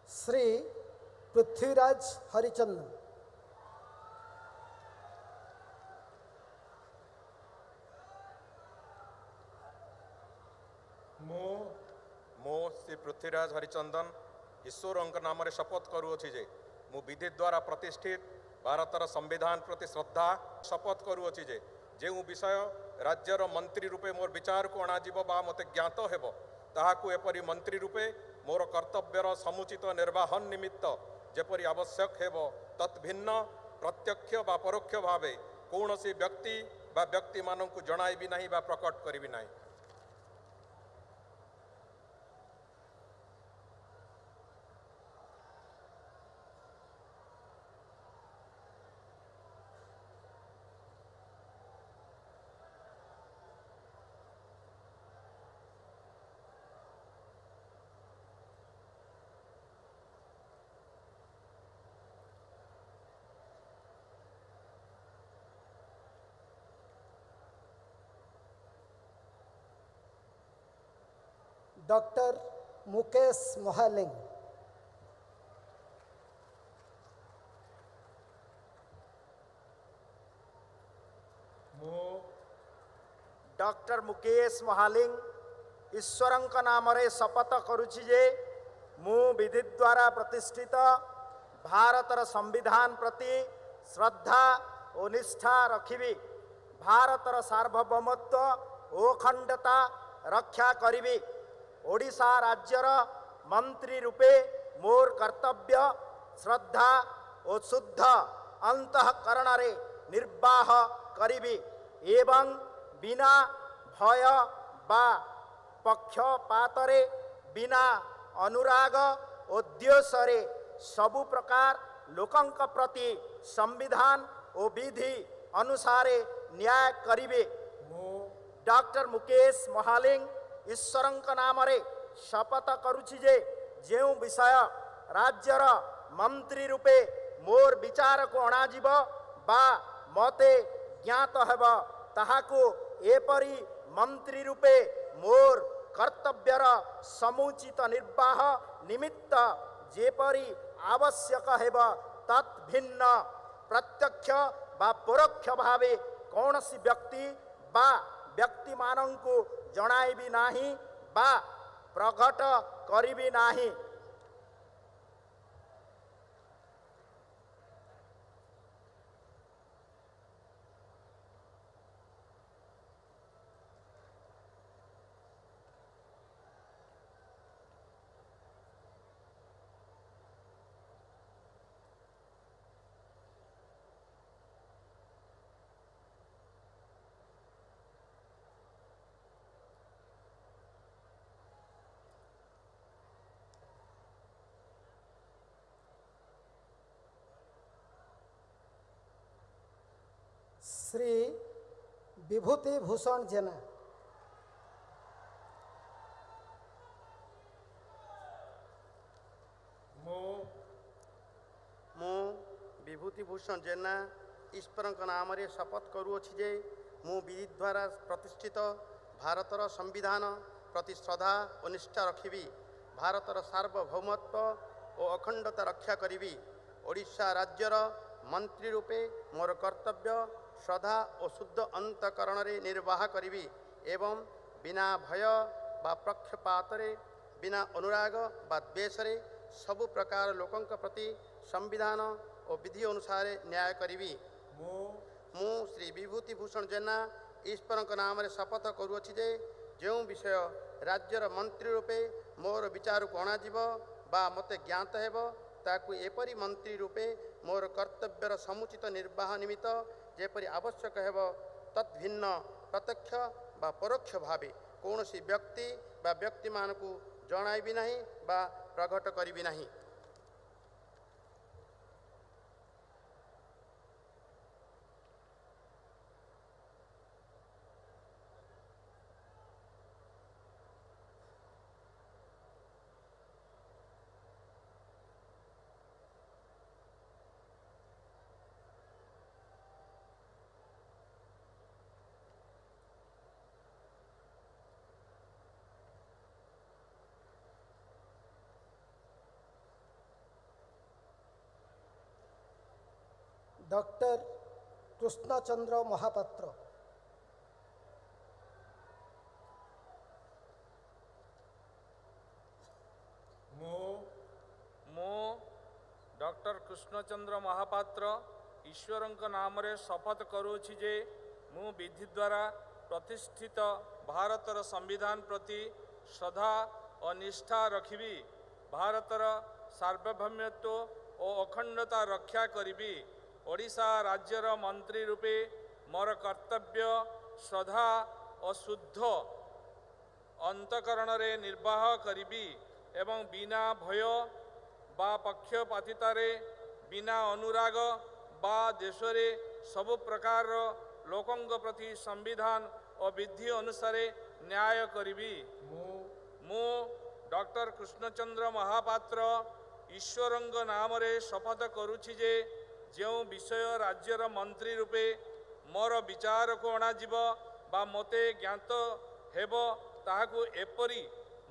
ଶ୍ରୀ ପୃଥ୍ୱୀରାଜ ହରିଚନ୍ଦନ। ମୁଁ ମୁଁ ଶ୍ରୀ ପୃଥ୍ୱୀରାଜ ହରିଚନ୍ଦନ ଈଶ୍ୱରଙ୍କ ନାମରେ ଶପଥ କରୁଅଛି ଯେ ମୁଁ ବିଧି ଦ୍ୱାରା ପ୍ରତିଷ୍ଠିତ ଭାରତର ସମ୍ବିଧାନ ପ୍ରତି ଶ୍ରଦ୍ଧା ଶପଥ କରୁଅଛି ଯେ ଯେଉଁ ବିଷୟ ରାଜ୍ୟର ମନ୍ତ୍ରୀ ରୂପେ ମୋର ବିଚାରକୁ ଅଣାଯିବ ବା ମୋତେ ଜ୍ଞାତ ହେବ, ତାହାକୁ ଏପରି ମନ୍ତ୍ରୀ ରୂପେ ମୋର କର୍ତ୍ତବ୍ୟର ସମୁଚିତ ନିର୍ବାହନ ନିମିତ୍ତ ଯେପରି ଆବଶ୍ୟକ ହେବ, ତତ୍ ଭିନ୍ନ ପ୍ରତ୍ୟକ୍ଷ ବା ପରୋକ୍ଷ ଭାବେ କୌଣସି ବ୍ୟକ୍ତି ବା ବ୍ୟକ୍ତିମାନଙ୍କୁ ଜଣାଇବି ନାହିଁ ବା ପ୍ରକଟ କରିବି ନାହିଁ। ଡକ୍ଟର ମୁକେଶ ମହାଲିଙ୍ଗ। ମୁଁ ଡକ୍ଟର ମୁକେଶ ମହାଲିଙ୍ଗ ଈଶ୍ୱରଙ୍କ ନାମରେ ଶପଥ କରୁଛି ଯେ ମୁଁ ବିଧି ଦ୍ୱାରା ପ୍ରତିଷ୍ଠିତ ଭାରତର ସମ୍ବିଧାନ ପ୍ରତି ଶ୍ରଦ୍ଧା ଓ ନିଷ୍ଠା ରଖିବି, ଭାରତର ସାର୍ବଭୌମତ୍ୱ ଓ ଅଖଣ୍ଡତା ରକ୍ଷା କରିବି। ଓଡ଼ିଶା ରାଜ୍ୟର ମନ୍ତ୍ରୀ ରୂପେ ମୋର କର୍ତ୍ତବ୍ୟ ଶ୍ରଦ୍ଧା ଓ ଶୁଦ୍ଧ ଅନ୍ତଃକରଣରେ ନିର୍ବାହ କରିବି ଏବଂ ବିନା ଭୟ ବା ପକ୍ଷପାତରେ, ବିନା ଅନୁରାଗ ଓ ଦ୍ୱେଷରେ ସବୁ ପ୍ରକାର ଲୋକଙ୍କ ପ୍ରତି ସମ୍ବିଧାନ ଓ ବିଧି ଅନୁସାରେ ନ୍ୟାୟ କରିବି। ଡକ୍ଟର ମୁକେଶ ମହାଲିଙ୍ଗ ଈଶ୍ୱରଙ୍କ ନାମରେ ଶପଥ କରୁଛି ଯେ ଯେଉଁ ବିଷୟ ରାଜ୍ୟର ମନ୍ତ୍ରୀ ରୂପେ ମୋର ବିଚାରକୁ ଅଣାଯିବ ବା ମୋତେ ଜ୍ଞାତ ହେବ, ତାହାକୁ ଏପରି ମନ୍ତ୍ରୀ ରୂପେ ମୋର କର୍ତ୍ତବ୍ୟର ସମୁଚିତ ନିର୍ବାହ ନିମିତ୍ତ ଯେପରି ଆବଶ୍ୟକ ହେବ, ତତ୍ ଭିନ୍ନ ପ୍ରତ୍ୟକ୍ଷ ବା ପରୋକ୍ଷ ଭାବେ କୌଣସି ବ୍ୟକ୍ତି ବା ବ୍ୟକ୍ତିମାନଙ୍କୁ ଜଣାଇବି ନାହିଁ ବା ପ୍ରକଟ କରିବି ନାହିଁ। ଶ୍ରୀ ବିଭୂତି ଭୂଷଣ ଜେନା। ମୁଁ ବିଭୂତି ଭୂଷଣ ଜେନା ଈଶ୍ୱରଙ୍କ ନାମରେ ଶପଥ କରୁଅଛି ଯେ ମୁଁ ବିଧି ଦ୍ୱାରା ପ୍ରତିଷ୍ଠିତ ଭାରତର ସମ୍ବିଧାନ ପ୍ରତି ଶ୍ରଦ୍ଧା ଓ ନିଷ୍ଠା ରଖିବି, ଭାରତର ସାର୍ବଭୌମତ୍ୱ ଓ ଅଖଣ୍ଡତା ରକ୍ଷା କରିବି, ଓଡ଼ିଶା ରାଜ୍ୟର ମନ୍ତ୍ରୀ ରୂପେ ମୋର କର୍ତ୍ତବ୍ୟ ଶ୍ରଦ୍ଧା ଓ ଶୁଦ୍ଧ ଅନ୍ତଃକରଣରେ ନିର୍ବାହ କରିବି ଏବଂ ବିନା ଭୟ ବା ପକ୍ଷପାତରେ, ବିନା ଅନୁରାଗ ବା ଦ୍ୱେଷରେ ସବୁ ପ୍ରକାର ଲୋକଙ୍କ ପ୍ରତି ସମ୍ବିଧାନ ଓ ବିଧି ଅନୁସାରେ ନ୍ୟାୟ କରିବି। ମୁଁ ଶ୍ରୀ ବିଭୂତି ଭୂଷଣ ଜେନା ଈଶ୍ୱରଙ୍କ ନାମରେ ଶପଥ କରୁଅଛି ଯେ ଯେଉଁ ବିଷୟ ରାଜ୍ୟର ମନ୍ତ୍ରୀ ରୂପେ ମୋର ବିଚାରକୁ ଅଣାଯିବ ବା ମୋତେ ଜ୍ଞାତ ହେବ, ତାକୁ ଏପରି ମନ୍ତ୍ରୀ ରୂପେ ମୋର କର୍ତ୍ତବ୍ୟର ସମୁଚିତ ନିର୍ବାହ ନିମିତ୍ତ ଯେପରି ଆବଶ୍ୟକ ହେବ, ତଦ୍ଭିନ୍ନ ପ୍ରତ୍ୟକ୍ଷ ବା ପରୋକ୍ଷ ଭାବେ କୌଣସି ବ୍ୟକ୍ତି ବା ବ୍ୟକ୍ତିମାନଙ୍କୁ ଜଣାଇବି ନାହିଁ ବା ପ୍ରକଟ କରିବି ନାହିଁ। ଡକ୍ଟର କୃଷ୍ଣଚନ୍ଦ୍ର ମହାପାତ୍ର। ମୁଁ ଡକ୍ଟର କୃଷ୍ଣଚନ୍ଦ୍ର ମହାପାତ୍ର ଈଶ୍ୱରଙ୍କ ନାମରେ ଶପଥ କରୁଅଛି ଯେ ମୁଁ ବିଧି ଦ୍ୱାରା ପ୍ରତିଷ୍ଠିତ ଭାରତର ସମ୍ବିଧାନ ପ୍ରତି ଶ୍ରଦ୍ଧା ଓ ନିଷ୍ଠା ରଖିବି, ଭାରତର ସାର୍ବଭୌମତ୍ୱ ଓ ଅଖଣ୍ଡତା ରକ୍ଷା କରିବି, ଓଡ଼ିଶା ରାଜ୍ୟର ମନ୍ତ୍ରୀ ରୂପେ ମୋର କର୍ତ୍ତବ୍ୟ ଶ୍ରଦ୍ଧା ଓ ଶୁଦ୍ଧ ଅନ୍ତଃକରଣରେ ନିର୍ବାହ କରିବି ଏବଂ ବିନା ଭୟ ବା ପକ୍ଷପାତିତାରେ, ବିନା ଅନୁରାଗ ବା ଦେଶରେ ସବୁ ପ୍ରକାରର ଲୋକଙ୍କ ପ୍ରତି ସମ୍ବିଧାନ ଓ ବିଧି ଅନୁସାରେ ନ୍ୟାୟ କରିବି। ମୁଁ ଡକ୍ଟର କୃଷ୍ଣଚନ୍ଦ୍ର ମହାପାତ୍ର ଈଶ୍ୱରଙ୍କ ନାମରେ ଶପଥ କରୁଛି ଯେ ଯେଉଁ ବିଷୟ ରାଜ୍ୟର ମନ୍ତ୍ରୀ ରୂପେ ମୋର ବିଚାରକୁ ଅଣାଯିବ ବା ମୋତେ ଜ୍ଞାତ ହେବ, ତାହାକୁ ଏପରି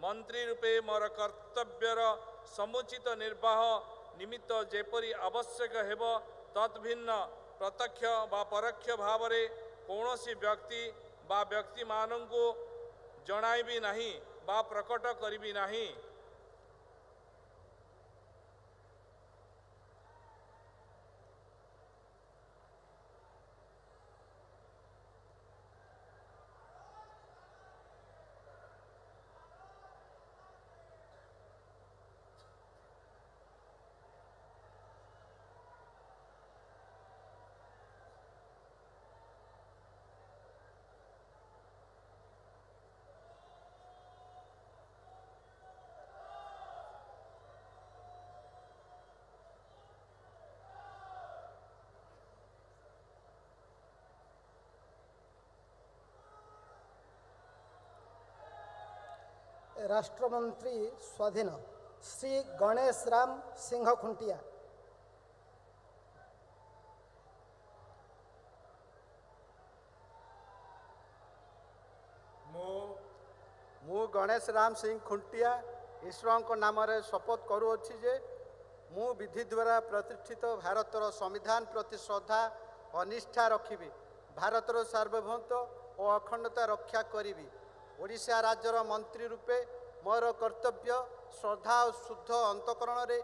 ମନ୍ତ୍ରୀ ରୂପେ ମୋର କର୍ତ୍ତବ୍ୟର ସମୁଚିତ ନିର୍ବାହ ନିମିତ୍ତ ଯେପରି ଆବଶ୍ୟକ ହେବ, ତଦ୍ଭିନ୍ନ ପ୍ରତ୍ୟକ୍ଷ ବା ପରୋକ୍ଷ ଭାବରେ କୌଣସି ବ୍ୟକ୍ତି ବା ବ୍ୟକ୍ତିମାନଙ୍କୁ ଜଣାଇବି ନାହିଁ ବା ପ୍ରକଟ କରିବି ନାହିଁ। ରାଷ୍ଟ୍ରମନ୍ତ୍ରୀ ସ୍ୱାଧୀନ ଶ୍ରୀ ଗଣେଶ ରାମ ସିଂହ ଖୁଣ୍ଟିଆ। ମୁଁ ଗଣେଶ ରାମ ସିଂ ଖୁଣ୍ଟିଆ ଈଶ୍ୱରଙ୍କ ନାମରେ ଶପଥ କରୁଅଛି ଯେ ମୁଁ ବିଧି ଦ୍ୱାରା ପ୍ରତିଷ୍ଠିତ ଭାରତର ସମ୍ବିଧାନ ପ୍ରତି ଶ୍ରଦ୍ଧା ଓ ନିଷ୍ଠା ରଖିବି, ଭାରତର ସାର୍ବଭୌମତ୍ୱ ଓ ଅଖଣ୍ଡତା ରକ୍ଷା କରିବି। ଓଡ଼ିଶା ରାଜ୍ୟର ମନ୍ତ୍ରୀ ରୂପେ ମୋର କର୍ତ୍ତବ୍ୟ ଶ୍ରଦ୍ଧା ଓ ଶୁଦ୍ଧ ଅନ୍ତଃକରଣରେ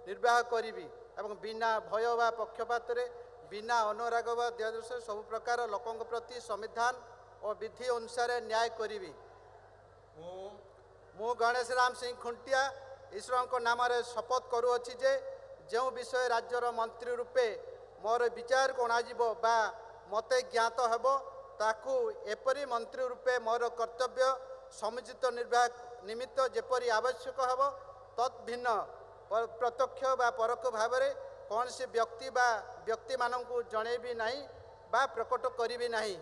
ନିର୍ବାହ କରିବି ଏବଂ ବିନା ଭୟ ବା ପକ୍ଷପାତରେ, ବିନା ଅନୁରାଗ ବା ଦ୍ୱେଷରେ ସବୁ ପ୍ରକାର ଲୋକଙ୍କ ପ୍ରତି ସମ୍ବିଧାନ ଓ ବିଧି ଅନୁସାରେ ନ୍ୟାୟ କରିବି। ମୁଁ ଗଣେଶ ରାମ ସିଂ ଖୁଣ୍ଟିଆ ଈଶ୍ୱରଙ୍କ ନାମରେ ଶପଥ କରୁଅଛି ଯେ ଯେଉଁ ବିଷୟ ରାଜ୍ୟର ମନ୍ତ୍ରୀ ରୂପେ ମୋର ବିଚାରକୁ ଅଣାଯିବ ବା ମୋତେ ଜ୍ଞାତ ହେବ, ତାକୁ ଏପରି ମନ୍ତ୍ରୀ ରୂପେ ମୋର କର୍ତ୍ତବ୍ୟ ସମୁଚିତ ନିର୍ବାହ ନିମିତ୍ତ ଯେପରି ଆବଶ୍ୟକ ହେବ, ତତ୍ ଭିନ୍ନ ପ୍ରତ୍ୟକ୍ଷ ବା ପରୋକ୍ଷ ଭାବରେ କୌଣସି ବ୍ୟକ୍ତି ବା ବ୍ୟକ୍ତିମାନଙ୍କୁ ଜଣେଇବି ନାହିଁ ବା ପ୍ରକଟ କରିବି ନାହିଁ।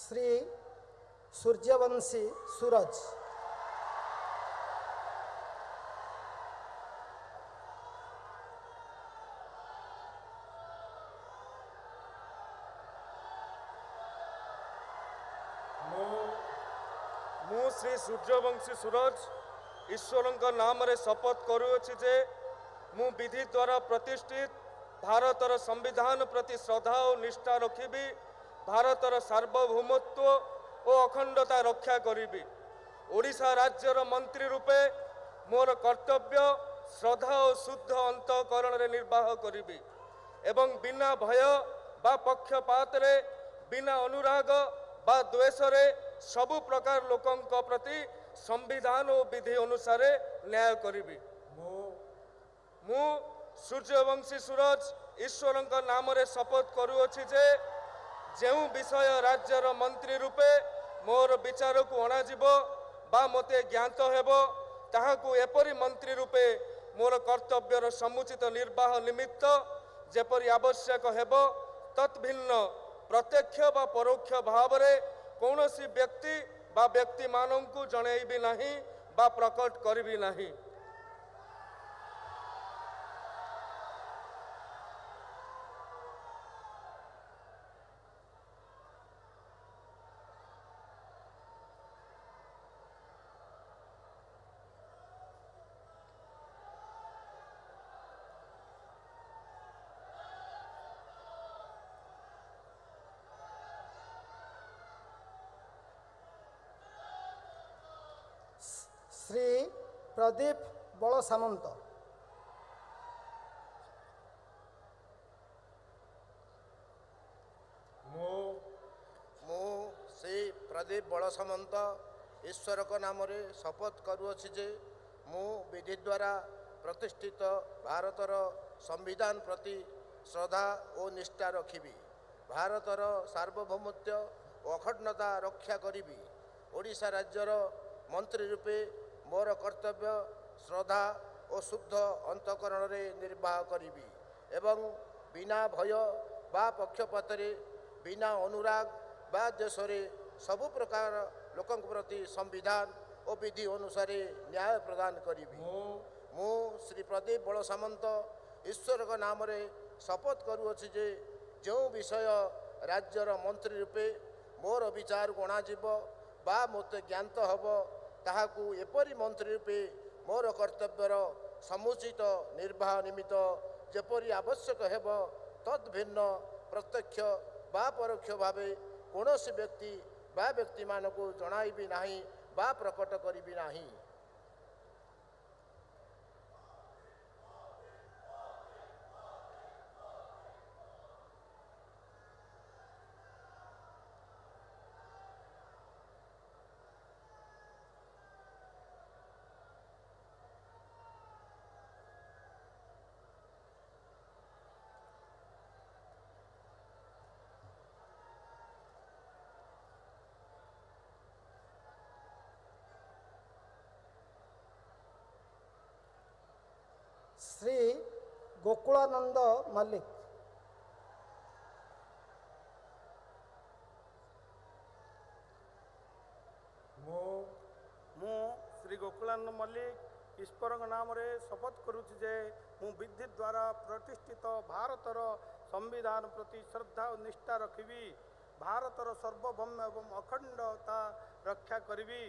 ଶ୍ରୀ ସୂର୍ଯ୍ୟବଂଶୀ ସୁରଜ। ମୁଁ ଶ୍ରୀ ସୂର୍ଯ୍ୟବଂଶୀ ସୁରଜ ଈଶ୍ୱରଙ୍କ ନାମରେ ଶପଥ କରୁଅଛି ଯେ ମୁଁ ବିଧି ଦ୍ୱାରା ପ୍ରତିଷ୍ଠିତ ଭାରତର ସମ୍ବିଧାନ ପ୍ରତି ଶ୍ରଦ୍ଧା ଓ ନିଷ୍ଠା ରଖିବି, ଭାରତର ସାର୍ବଭୌମତ୍ୱ ଓ ଅଖଣ୍ଡତା ରକ୍ଷା କରିବି। ଓଡ଼ିଶା ରାଜ୍ୟର ମନ୍ତ୍ରୀ ରୂପେ ମୋର କର୍ତ୍ତବ୍ୟ ଶ୍ରଦ୍ଧା ଓ ଶୁଦ୍ଧ ଅନ୍ତଃକରଣରେ ନିର୍ବାହ କରିବି ଏବଂ ବିନା ଭୟ ବା ପକ୍ଷପାତରେ, ବିନା ଅନୁରାଗ ବା ଦ୍ୱେଷରେ ସବୁ ପ୍ରକାର ଲୋକଙ୍କ ପ୍ରତି ସମ୍ବିଧାନ ଓ ବିଧି ଅନୁସାରେ ନ୍ୟାୟ କରିବି। ମୁଁ ସୂର୍ଯ୍ୟବଂଶୀ ସୁରଜ ଈଶ୍ୱରଙ୍କ ନାମରେ ଶପଥ କରୁଅଛି ଯେ ଯେଉଁ ବିଷୟ ରାଜ୍ୟର ମନ୍ତ୍ରୀ ରୂପେ ମୋର ବିଚାରକୁ ଅଣାଯିବ ବା ମୋତେ ଜ୍ଞାତ ହେବ, ତାହାକୁ ଏପରି ମନ୍ତ୍ରୀ ରୂପେ ମୋର କର୍ତ୍ତବ୍ୟର ସମୁଚିତ ନିର୍ବାହ ନିମିତ୍ତ ଯେପରି ଆବଶ୍ୟକ ହେବ, ତତ୍ ଭିନ୍ନ ପ୍ରତ୍ୟକ୍ଷ ବା ପରୋକ୍ଷ ଭାବରେ କୌଣସି ବ୍ୟକ୍ତି ବା ବ୍ୟକ୍ତିମାନଙ୍କୁ ଜଣେଇବି ନାହିଁ ବା ପ୍ରକଟ କରିବି ନାହିଁ। ଶ୍ରୀ ପ୍ରଦୀପ ବଳ ସାମନ୍ତ। ମୁଁ ଶ୍ରୀ ପ୍ରଦୀପ ବଳ ସାମନ୍ତ ଈଶ୍ୱରଙ୍କ ନାମରେ ଶପଥ କରୁଅଛି ଯେ ମୁଁ ବିଧି ଦ୍ୱାରା ପ୍ରତିଷ୍ଠିତ ଭାରତର ସମ୍ବିଧାନ ପ୍ରତି ଶ୍ରଦ୍ଧା ଓ ନିଷ୍ଠା ରଖିବି, ଭାରତର ସାର୍ବଭୌମତ୍ୱ ଓ ଅଖଣ୍ଡତା ରକ୍ଷା କରିବି। ଓଡ଼ିଶା ରାଜ୍ୟର ମନ୍ତ୍ରୀ ରୂପେ ମୋର କର୍ତ୍ତବ୍ୟ ଶ୍ରଦ୍ଧା ଓ ଶୁଦ୍ଧ ଅନ୍ତଃକରଣରେ ନିର୍ବାହ କରିବି ଏବଂ ବିନା ଭୟ ବା ପକ୍ଷପାତରେ, ବିନା ଅନୁରାଗ ବା ଦ୍ୱେଷରେ ସବୁ ପ୍ରକାର ଲୋକଙ୍କ ପ୍ରତି ସମ୍ବିଧାନ ଓ ବିଧି ଅନୁସାରେ ନ୍ୟାୟ ପ୍ରଦାନ କରିବି। ମୁଁ ଶ୍ରୀ ପ୍ରଦୀପ ବଳ ସାମନ୍ତ ଈଶ୍ୱରଙ୍କ ନାମରେ ଶପଥ କରୁଅଛି ଯେ ଯେଉଁ ବିଷୟ ରାଜ୍ୟର ମନ୍ତ୍ରୀ ରୂପେ ମୋର ବିଚାରକୁ ଅଣାଯିବ ବା ମୋତେ ଜ୍ଞାତ ହେବ, ତାହାକୁ ଏପରି ମନ୍ତ୍ରୀ ରୂପେ ମୋର କର୍ତ୍ତବ୍ୟର ସମୁଚିତ ନିର୍ବାହ ନିମିତ୍ତ ଯେପରି ଆବଶ୍ୟକ ହେବ, ତଦ୍ ଭିନ୍ନ ପ୍ରତ୍ୟକ୍ଷ ବା ପରୋକ୍ଷ ଭାବେ କୌଣସି ବ୍ୟକ୍ତି ବା ବ୍ୟକ୍ତିମାନଙ୍କୁ ଜଣାଇବି ନାହିଁ ବା ପ୍ରକଟ କରିବି ନାହିଁ। ଗୋକୁଳାନନ୍ଦ ମଲ୍ଲିକ। ମୁଁ ଶ୍ରୀ ଗୋକୁଳାନନ୍ଦ ମଲ୍ଲିକ ଈଶ୍ୱରଙ୍କ ନାମରେ ଶପଥ କରୁଛି ଯେ ମୁଁ ବିଧି ଦ୍ୱାରା ପ୍ରତିଷ୍ଠିତ ଭାରତର ସମ୍ବିଧାନ ପ୍ରତି ଶ୍ରଦ୍ଧା ଓ ନିଷ୍ଠା ରଖିବି, ଭାରତର ସାର୍ବଭୌମ୍ୟ ଏବଂ ଅଖଣ୍ଡତା ରକ୍ଷା କରିବି।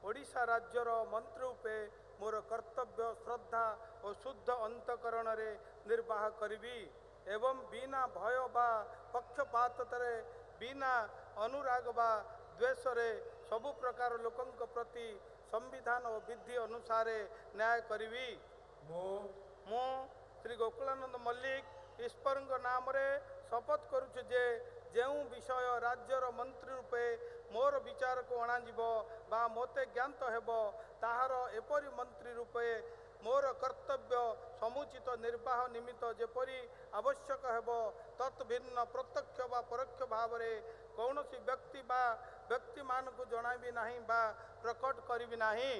ଓଡ଼ିଶା ରାଜ୍ୟର ମନ୍ତ୍ରୀ ରୂପେ ମୋର କର୍ତ୍ତବ୍ୟ ଶ୍ରଦ୍ଧା ଓ ଶୁଦ୍ଧ ଅନ୍ତଃକରଣରେ ନିର୍ବାହ କରିବି ଏବଂ ବିନା ଭୟ ବା ପକ୍ଷପାତରେ, ବିନା ଅନୁରାଗ ବା ଦ୍ୱେଷରେ ସବୁ ପ୍ରକାର ଲୋକଙ୍କ ପ୍ରତି ସମ୍ବିଧାନ ଓ ବିଧି ଅନୁସାରେ ନ୍ୟାୟ କରିବି। ମୁଁ ଶ୍ରୀ ଗୋକୁଳାନନ୍ଦ ମଲ୍ଲିକ ଈଶ୍ୱରଙ୍କ ନାମରେ ଶପଥ କରୁଛି ଯେ ଯେଉଁ ବିଷୟ ରାଜ୍ୟର ମନ୍ତ୍ରୀ ରୂପେ ମୋର ବିଚାରକୁ ଅଣାଯିବ ବା ମୋତେ ଜ୍ଞାତ ହେବ, ତାହାର ଏପରି ମନ୍ତ୍ରୀ ରୂପେ ମୋର କର୍ତ୍ତବ୍ୟ ସମୁଚିତ ନିର୍ବାହ ନିମିତ୍ତ ଯେପରି ଆବଶ୍ୟକ ହେବ, ତତ୍ଭିନ୍ନ ପ୍ରତ୍ୟକ୍ଷ ବା ପରୋକ୍ଷ ଭାବରେ କୌଣସି ବ୍ୟକ୍ତି ବା ବ୍ୟକ୍ତିମାନଙ୍କୁ ଜଣାଇବି ନାହିଁ ବା ପ୍ରକଟ କରିବି ନାହିଁ।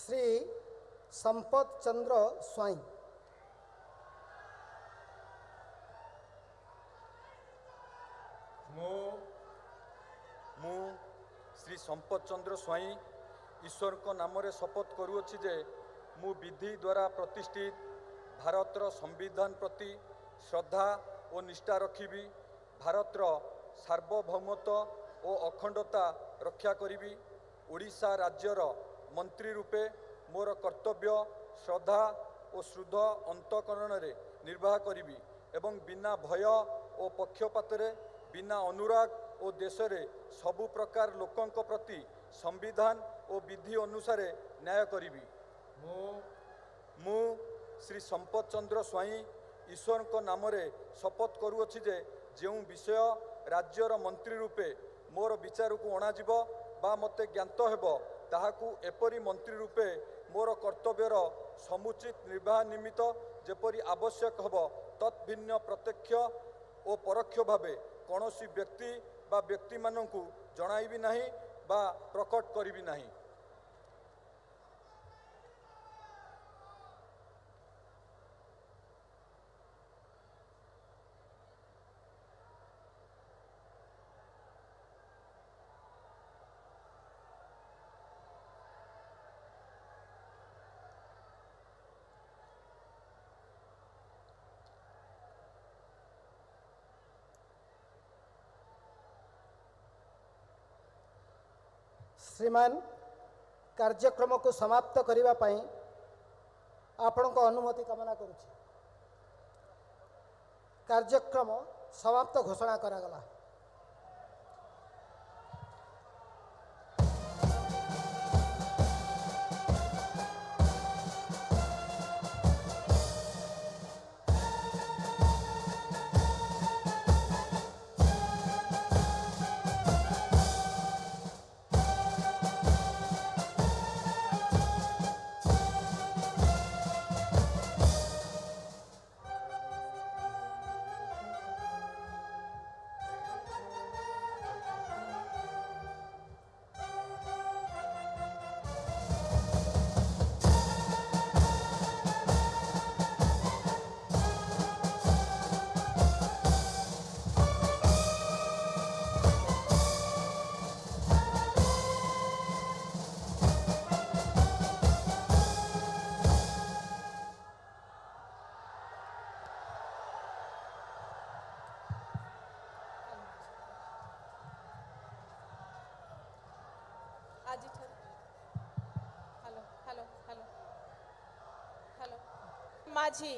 ଶ୍ରୀ ସମ୍ପଦ ଚନ୍ଦ୍ର ସ୍ୱାଇଁ। ମୁଁ ଶ୍ରୀ ସମ୍ପଦ ଚନ୍ଦ୍ର ସ୍ୱାଇଁ ଈଶ୍ୱରଙ୍କ ନାମରେ ଶପଥ କରୁଅଛି ଯେ ମୁଁ ବିଧି ଦ୍ୱାରା ପ୍ରତିଷ୍ଠିତ ଭାରତର ସମ୍ବିଧାନ ପ୍ରତି ଶ୍ରଦ୍ଧା ଓ ନିଷ୍ଠା ରଖିବି, ଭାରତର ସାର୍ବଭୌମତ୍ୱ ଓ ଅଖଣ୍ଡତା ରକ୍ଷା କରିବି। ଓଡ଼ିଶା ରାଜ୍ୟର ମନ୍ତ୍ରୀ ରୂପେ ମୋର କର୍ତ୍ତବ୍ୟ ଶ୍ରଦ୍ଧା ଓ ଶୁଦ୍ଧ ଅନ୍ତଃକରଣରେ ନିର୍ବାହ କରିବି ଏବଂ ବିନା ଭୟ ଓ ପକ୍ଷପାତରେ, ବିନା ଅନୁରାଗ ଓ ଦେଶରେ ସବୁ ପ୍ରକାର ଲୋକଙ୍କ ପ୍ରତି ସମ୍ବିଧାନ ଓ ବିଧି ଅନୁସାରେ ନ୍ୟାୟ କରିବି। ମୁଁ ଶ୍ରୀ ସମ୍ପଦ ଚନ୍ଦ୍ର ସ୍ୱାଇଁ ଈଶ୍ୱରଙ୍କ ନାମରେ ଶପଥ କରୁଅଛି ଯେ ଯେଉଁ ବିଷୟ ରାଜ୍ୟର ମନ୍ତ୍ରୀ ରୂପେ ମୋର ବିଚାରକୁ ଅଣାଯିବ ବା ମୋତେ ଜ୍ଞାତ ହେବ, ତାହାକୁ ଏପରି ମନ୍ତ୍ରୀ ରୂପେ ମୋର କର୍ତ୍ତବ୍ୟର ସମୁଚିତ ନିର୍ବାହ ନିମିତ୍ତ ଯେପରି ଆବଶ୍ୟକ ହେବ, ତତ୍ଭିନ୍ନ ପ୍ରତ୍ୟକ୍ଷ ଓ ପରୋକ୍ଷ ଭାବେ କୌଣସି ବ୍ୟକ୍ତି ବା ବ୍ୟକ୍ତିମାନଙ୍କୁ ଜଣାଇବି ନାହିଁ ବା ପ୍ରକଟ କରିବି ନାହିଁ। ଶ୍ରୀମାନ, କାର୍ଯ୍ୟକ୍ରମକୁ ସମାପ୍ତ କରିବା ପାଇଁ ଆପଣଙ୍କ ଅନୁମତି କାମନା କରୁଛି। କାର୍ଯ୍ୟକ୍ରମ ସମାପ୍ତ ଘୋଷଣା କରାଗଲା। Hello hello hello hello Majhi.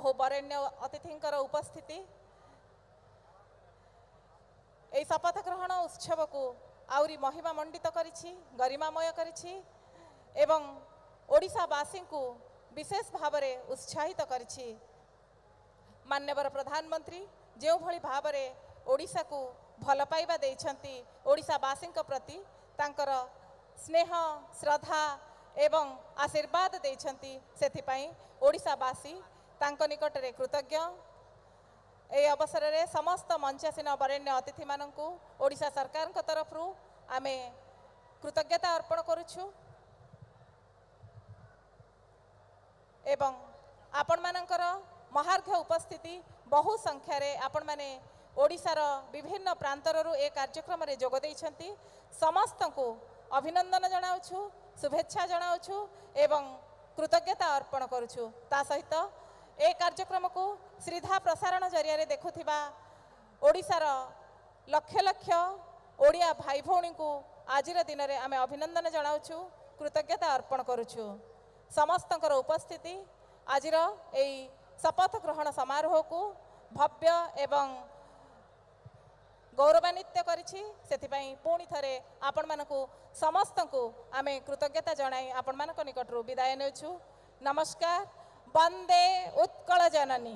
ବହୁ ବରେଣ୍ୟ ଅତିଥିଙ୍କର ଉପସ୍ଥିତି ଏହି ଶପଥ ଗ୍ରହଣ ଉତ୍ସବକୁ ଆହୁରି ମହିମା ମଣ୍ଡିତ କରିଛି, ଗରିମାମୟ କରିଛି ଏବଂ ଓଡ଼ିଶାବାସୀଙ୍କୁ ବିଶେଷ ଭାବରେ ଉତ୍ସାହିତ କରିଛି। ମାନ୍ୟବର ପ୍ରଧାନମନ୍ତ୍ରୀ ଯେଉଁଭଳି ଭାବରେ ଓଡ଼ିଶାକୁ ଭଲ ପାଇବା ଦେଇଛନ୍ତି, ଓଡ଼ିଶାବାସୀଙ୍କ ପ୍ରତି ତାଙ୍କର ସ୍ନେହ, ଶ୍ରଦ୍ଧା ଏବଂ ଆଶୀର୍ବାଦ ଦେଇଛନ୍ତି, ସେଥିପାଇଁ ଓଡ଼ିଶାବାସୀ ତାଙ୍କ ନିକଟରେ କୃତଜ୍ଞ। ଏହି ଅବସରରେ ସମସ୍ତ ମଞ୍ଚାସୀନ ବରେଣ୍ୟ ଅତିଥିମାନଙ୍କୁ ଓଡ଼ିଶା ସରକାରଙ୍କ ତରଫରୁ ଆମେ କୃତଜ୍ଞତା ଅର୍ପଣ କରୁଛୁ ଏବଂ ଆପଣମାନଙ୍କର ମହାର୍ଘ୍ୟ ଉପସ୍ଥିତି, ବହୁ ସଂଖ୍ୟାରେ ଆପଣମାନେ ଓଡ଼ିଶାର ବିଭିନ୍ନ ପ୍ରାନ୍ତରରୁ ଏ କାର୍ଯ୍ୟକ୍ରମରେ ଯୋଗ ଦେଇଛନ୍ତି, ସମସ୍ତଙ୍କୁ ଅଭିନନ୍ଦନ ଜଣାଉଛୁ, ଶୁଭେଚ୍ଛା ଜଣାଉଛୁ ଏବଂ କୃତଜ୍ଞତା ଅର୍ପଣ କରୁଛୁ। ତା ସହିତ ଏ କାର୍ଯ୍ୟକ୍ରମକୁ ସିଧା ପ୍ରସାରଣ ଜରିଆରେ ଦେଖୁଥିବା ଓଡ଼ିଶାର ଲକ୍ଷ ଲକ୍ଷ ଓଡ଼ିଆ ଭାଇ ଭଉଣୀଙ୍କୁ ଆଜିର ଦିନରେ ଆମେ ଅଭିନନ୍ଦନ ଜଣାଉଛୁ, କୃତଜ୍ଞତା ଅର୍ପଣ କରୁଛୁ। ସମସ୍ତଙ୍କର ଉପସ୍ଥିତି ଆଜିର ଏହି ଶପଥ ଗ୍ରହଣ ସମାରୋହକୁ ଭବ୍ୟ ଏବଂ ଗୌରବାନ୍ୱିତ କରିଛି। ସେଥିପାଇଁ ପୁଣି ଥରେ ଆପଣମାନଙ୍କୁ ସମସ୍ତଙ୍କୁ ଆମେ କୃତଜ୍ଞତା ଜଣାଇ ଆପଣମାନଙ୍କ ନିକଟରୁ ବିଦାୟ ନେଉଛୁ। ନମସ୍କାର। ବନ୍ଦେ ଉତ୍କଳ ଜନନୀ।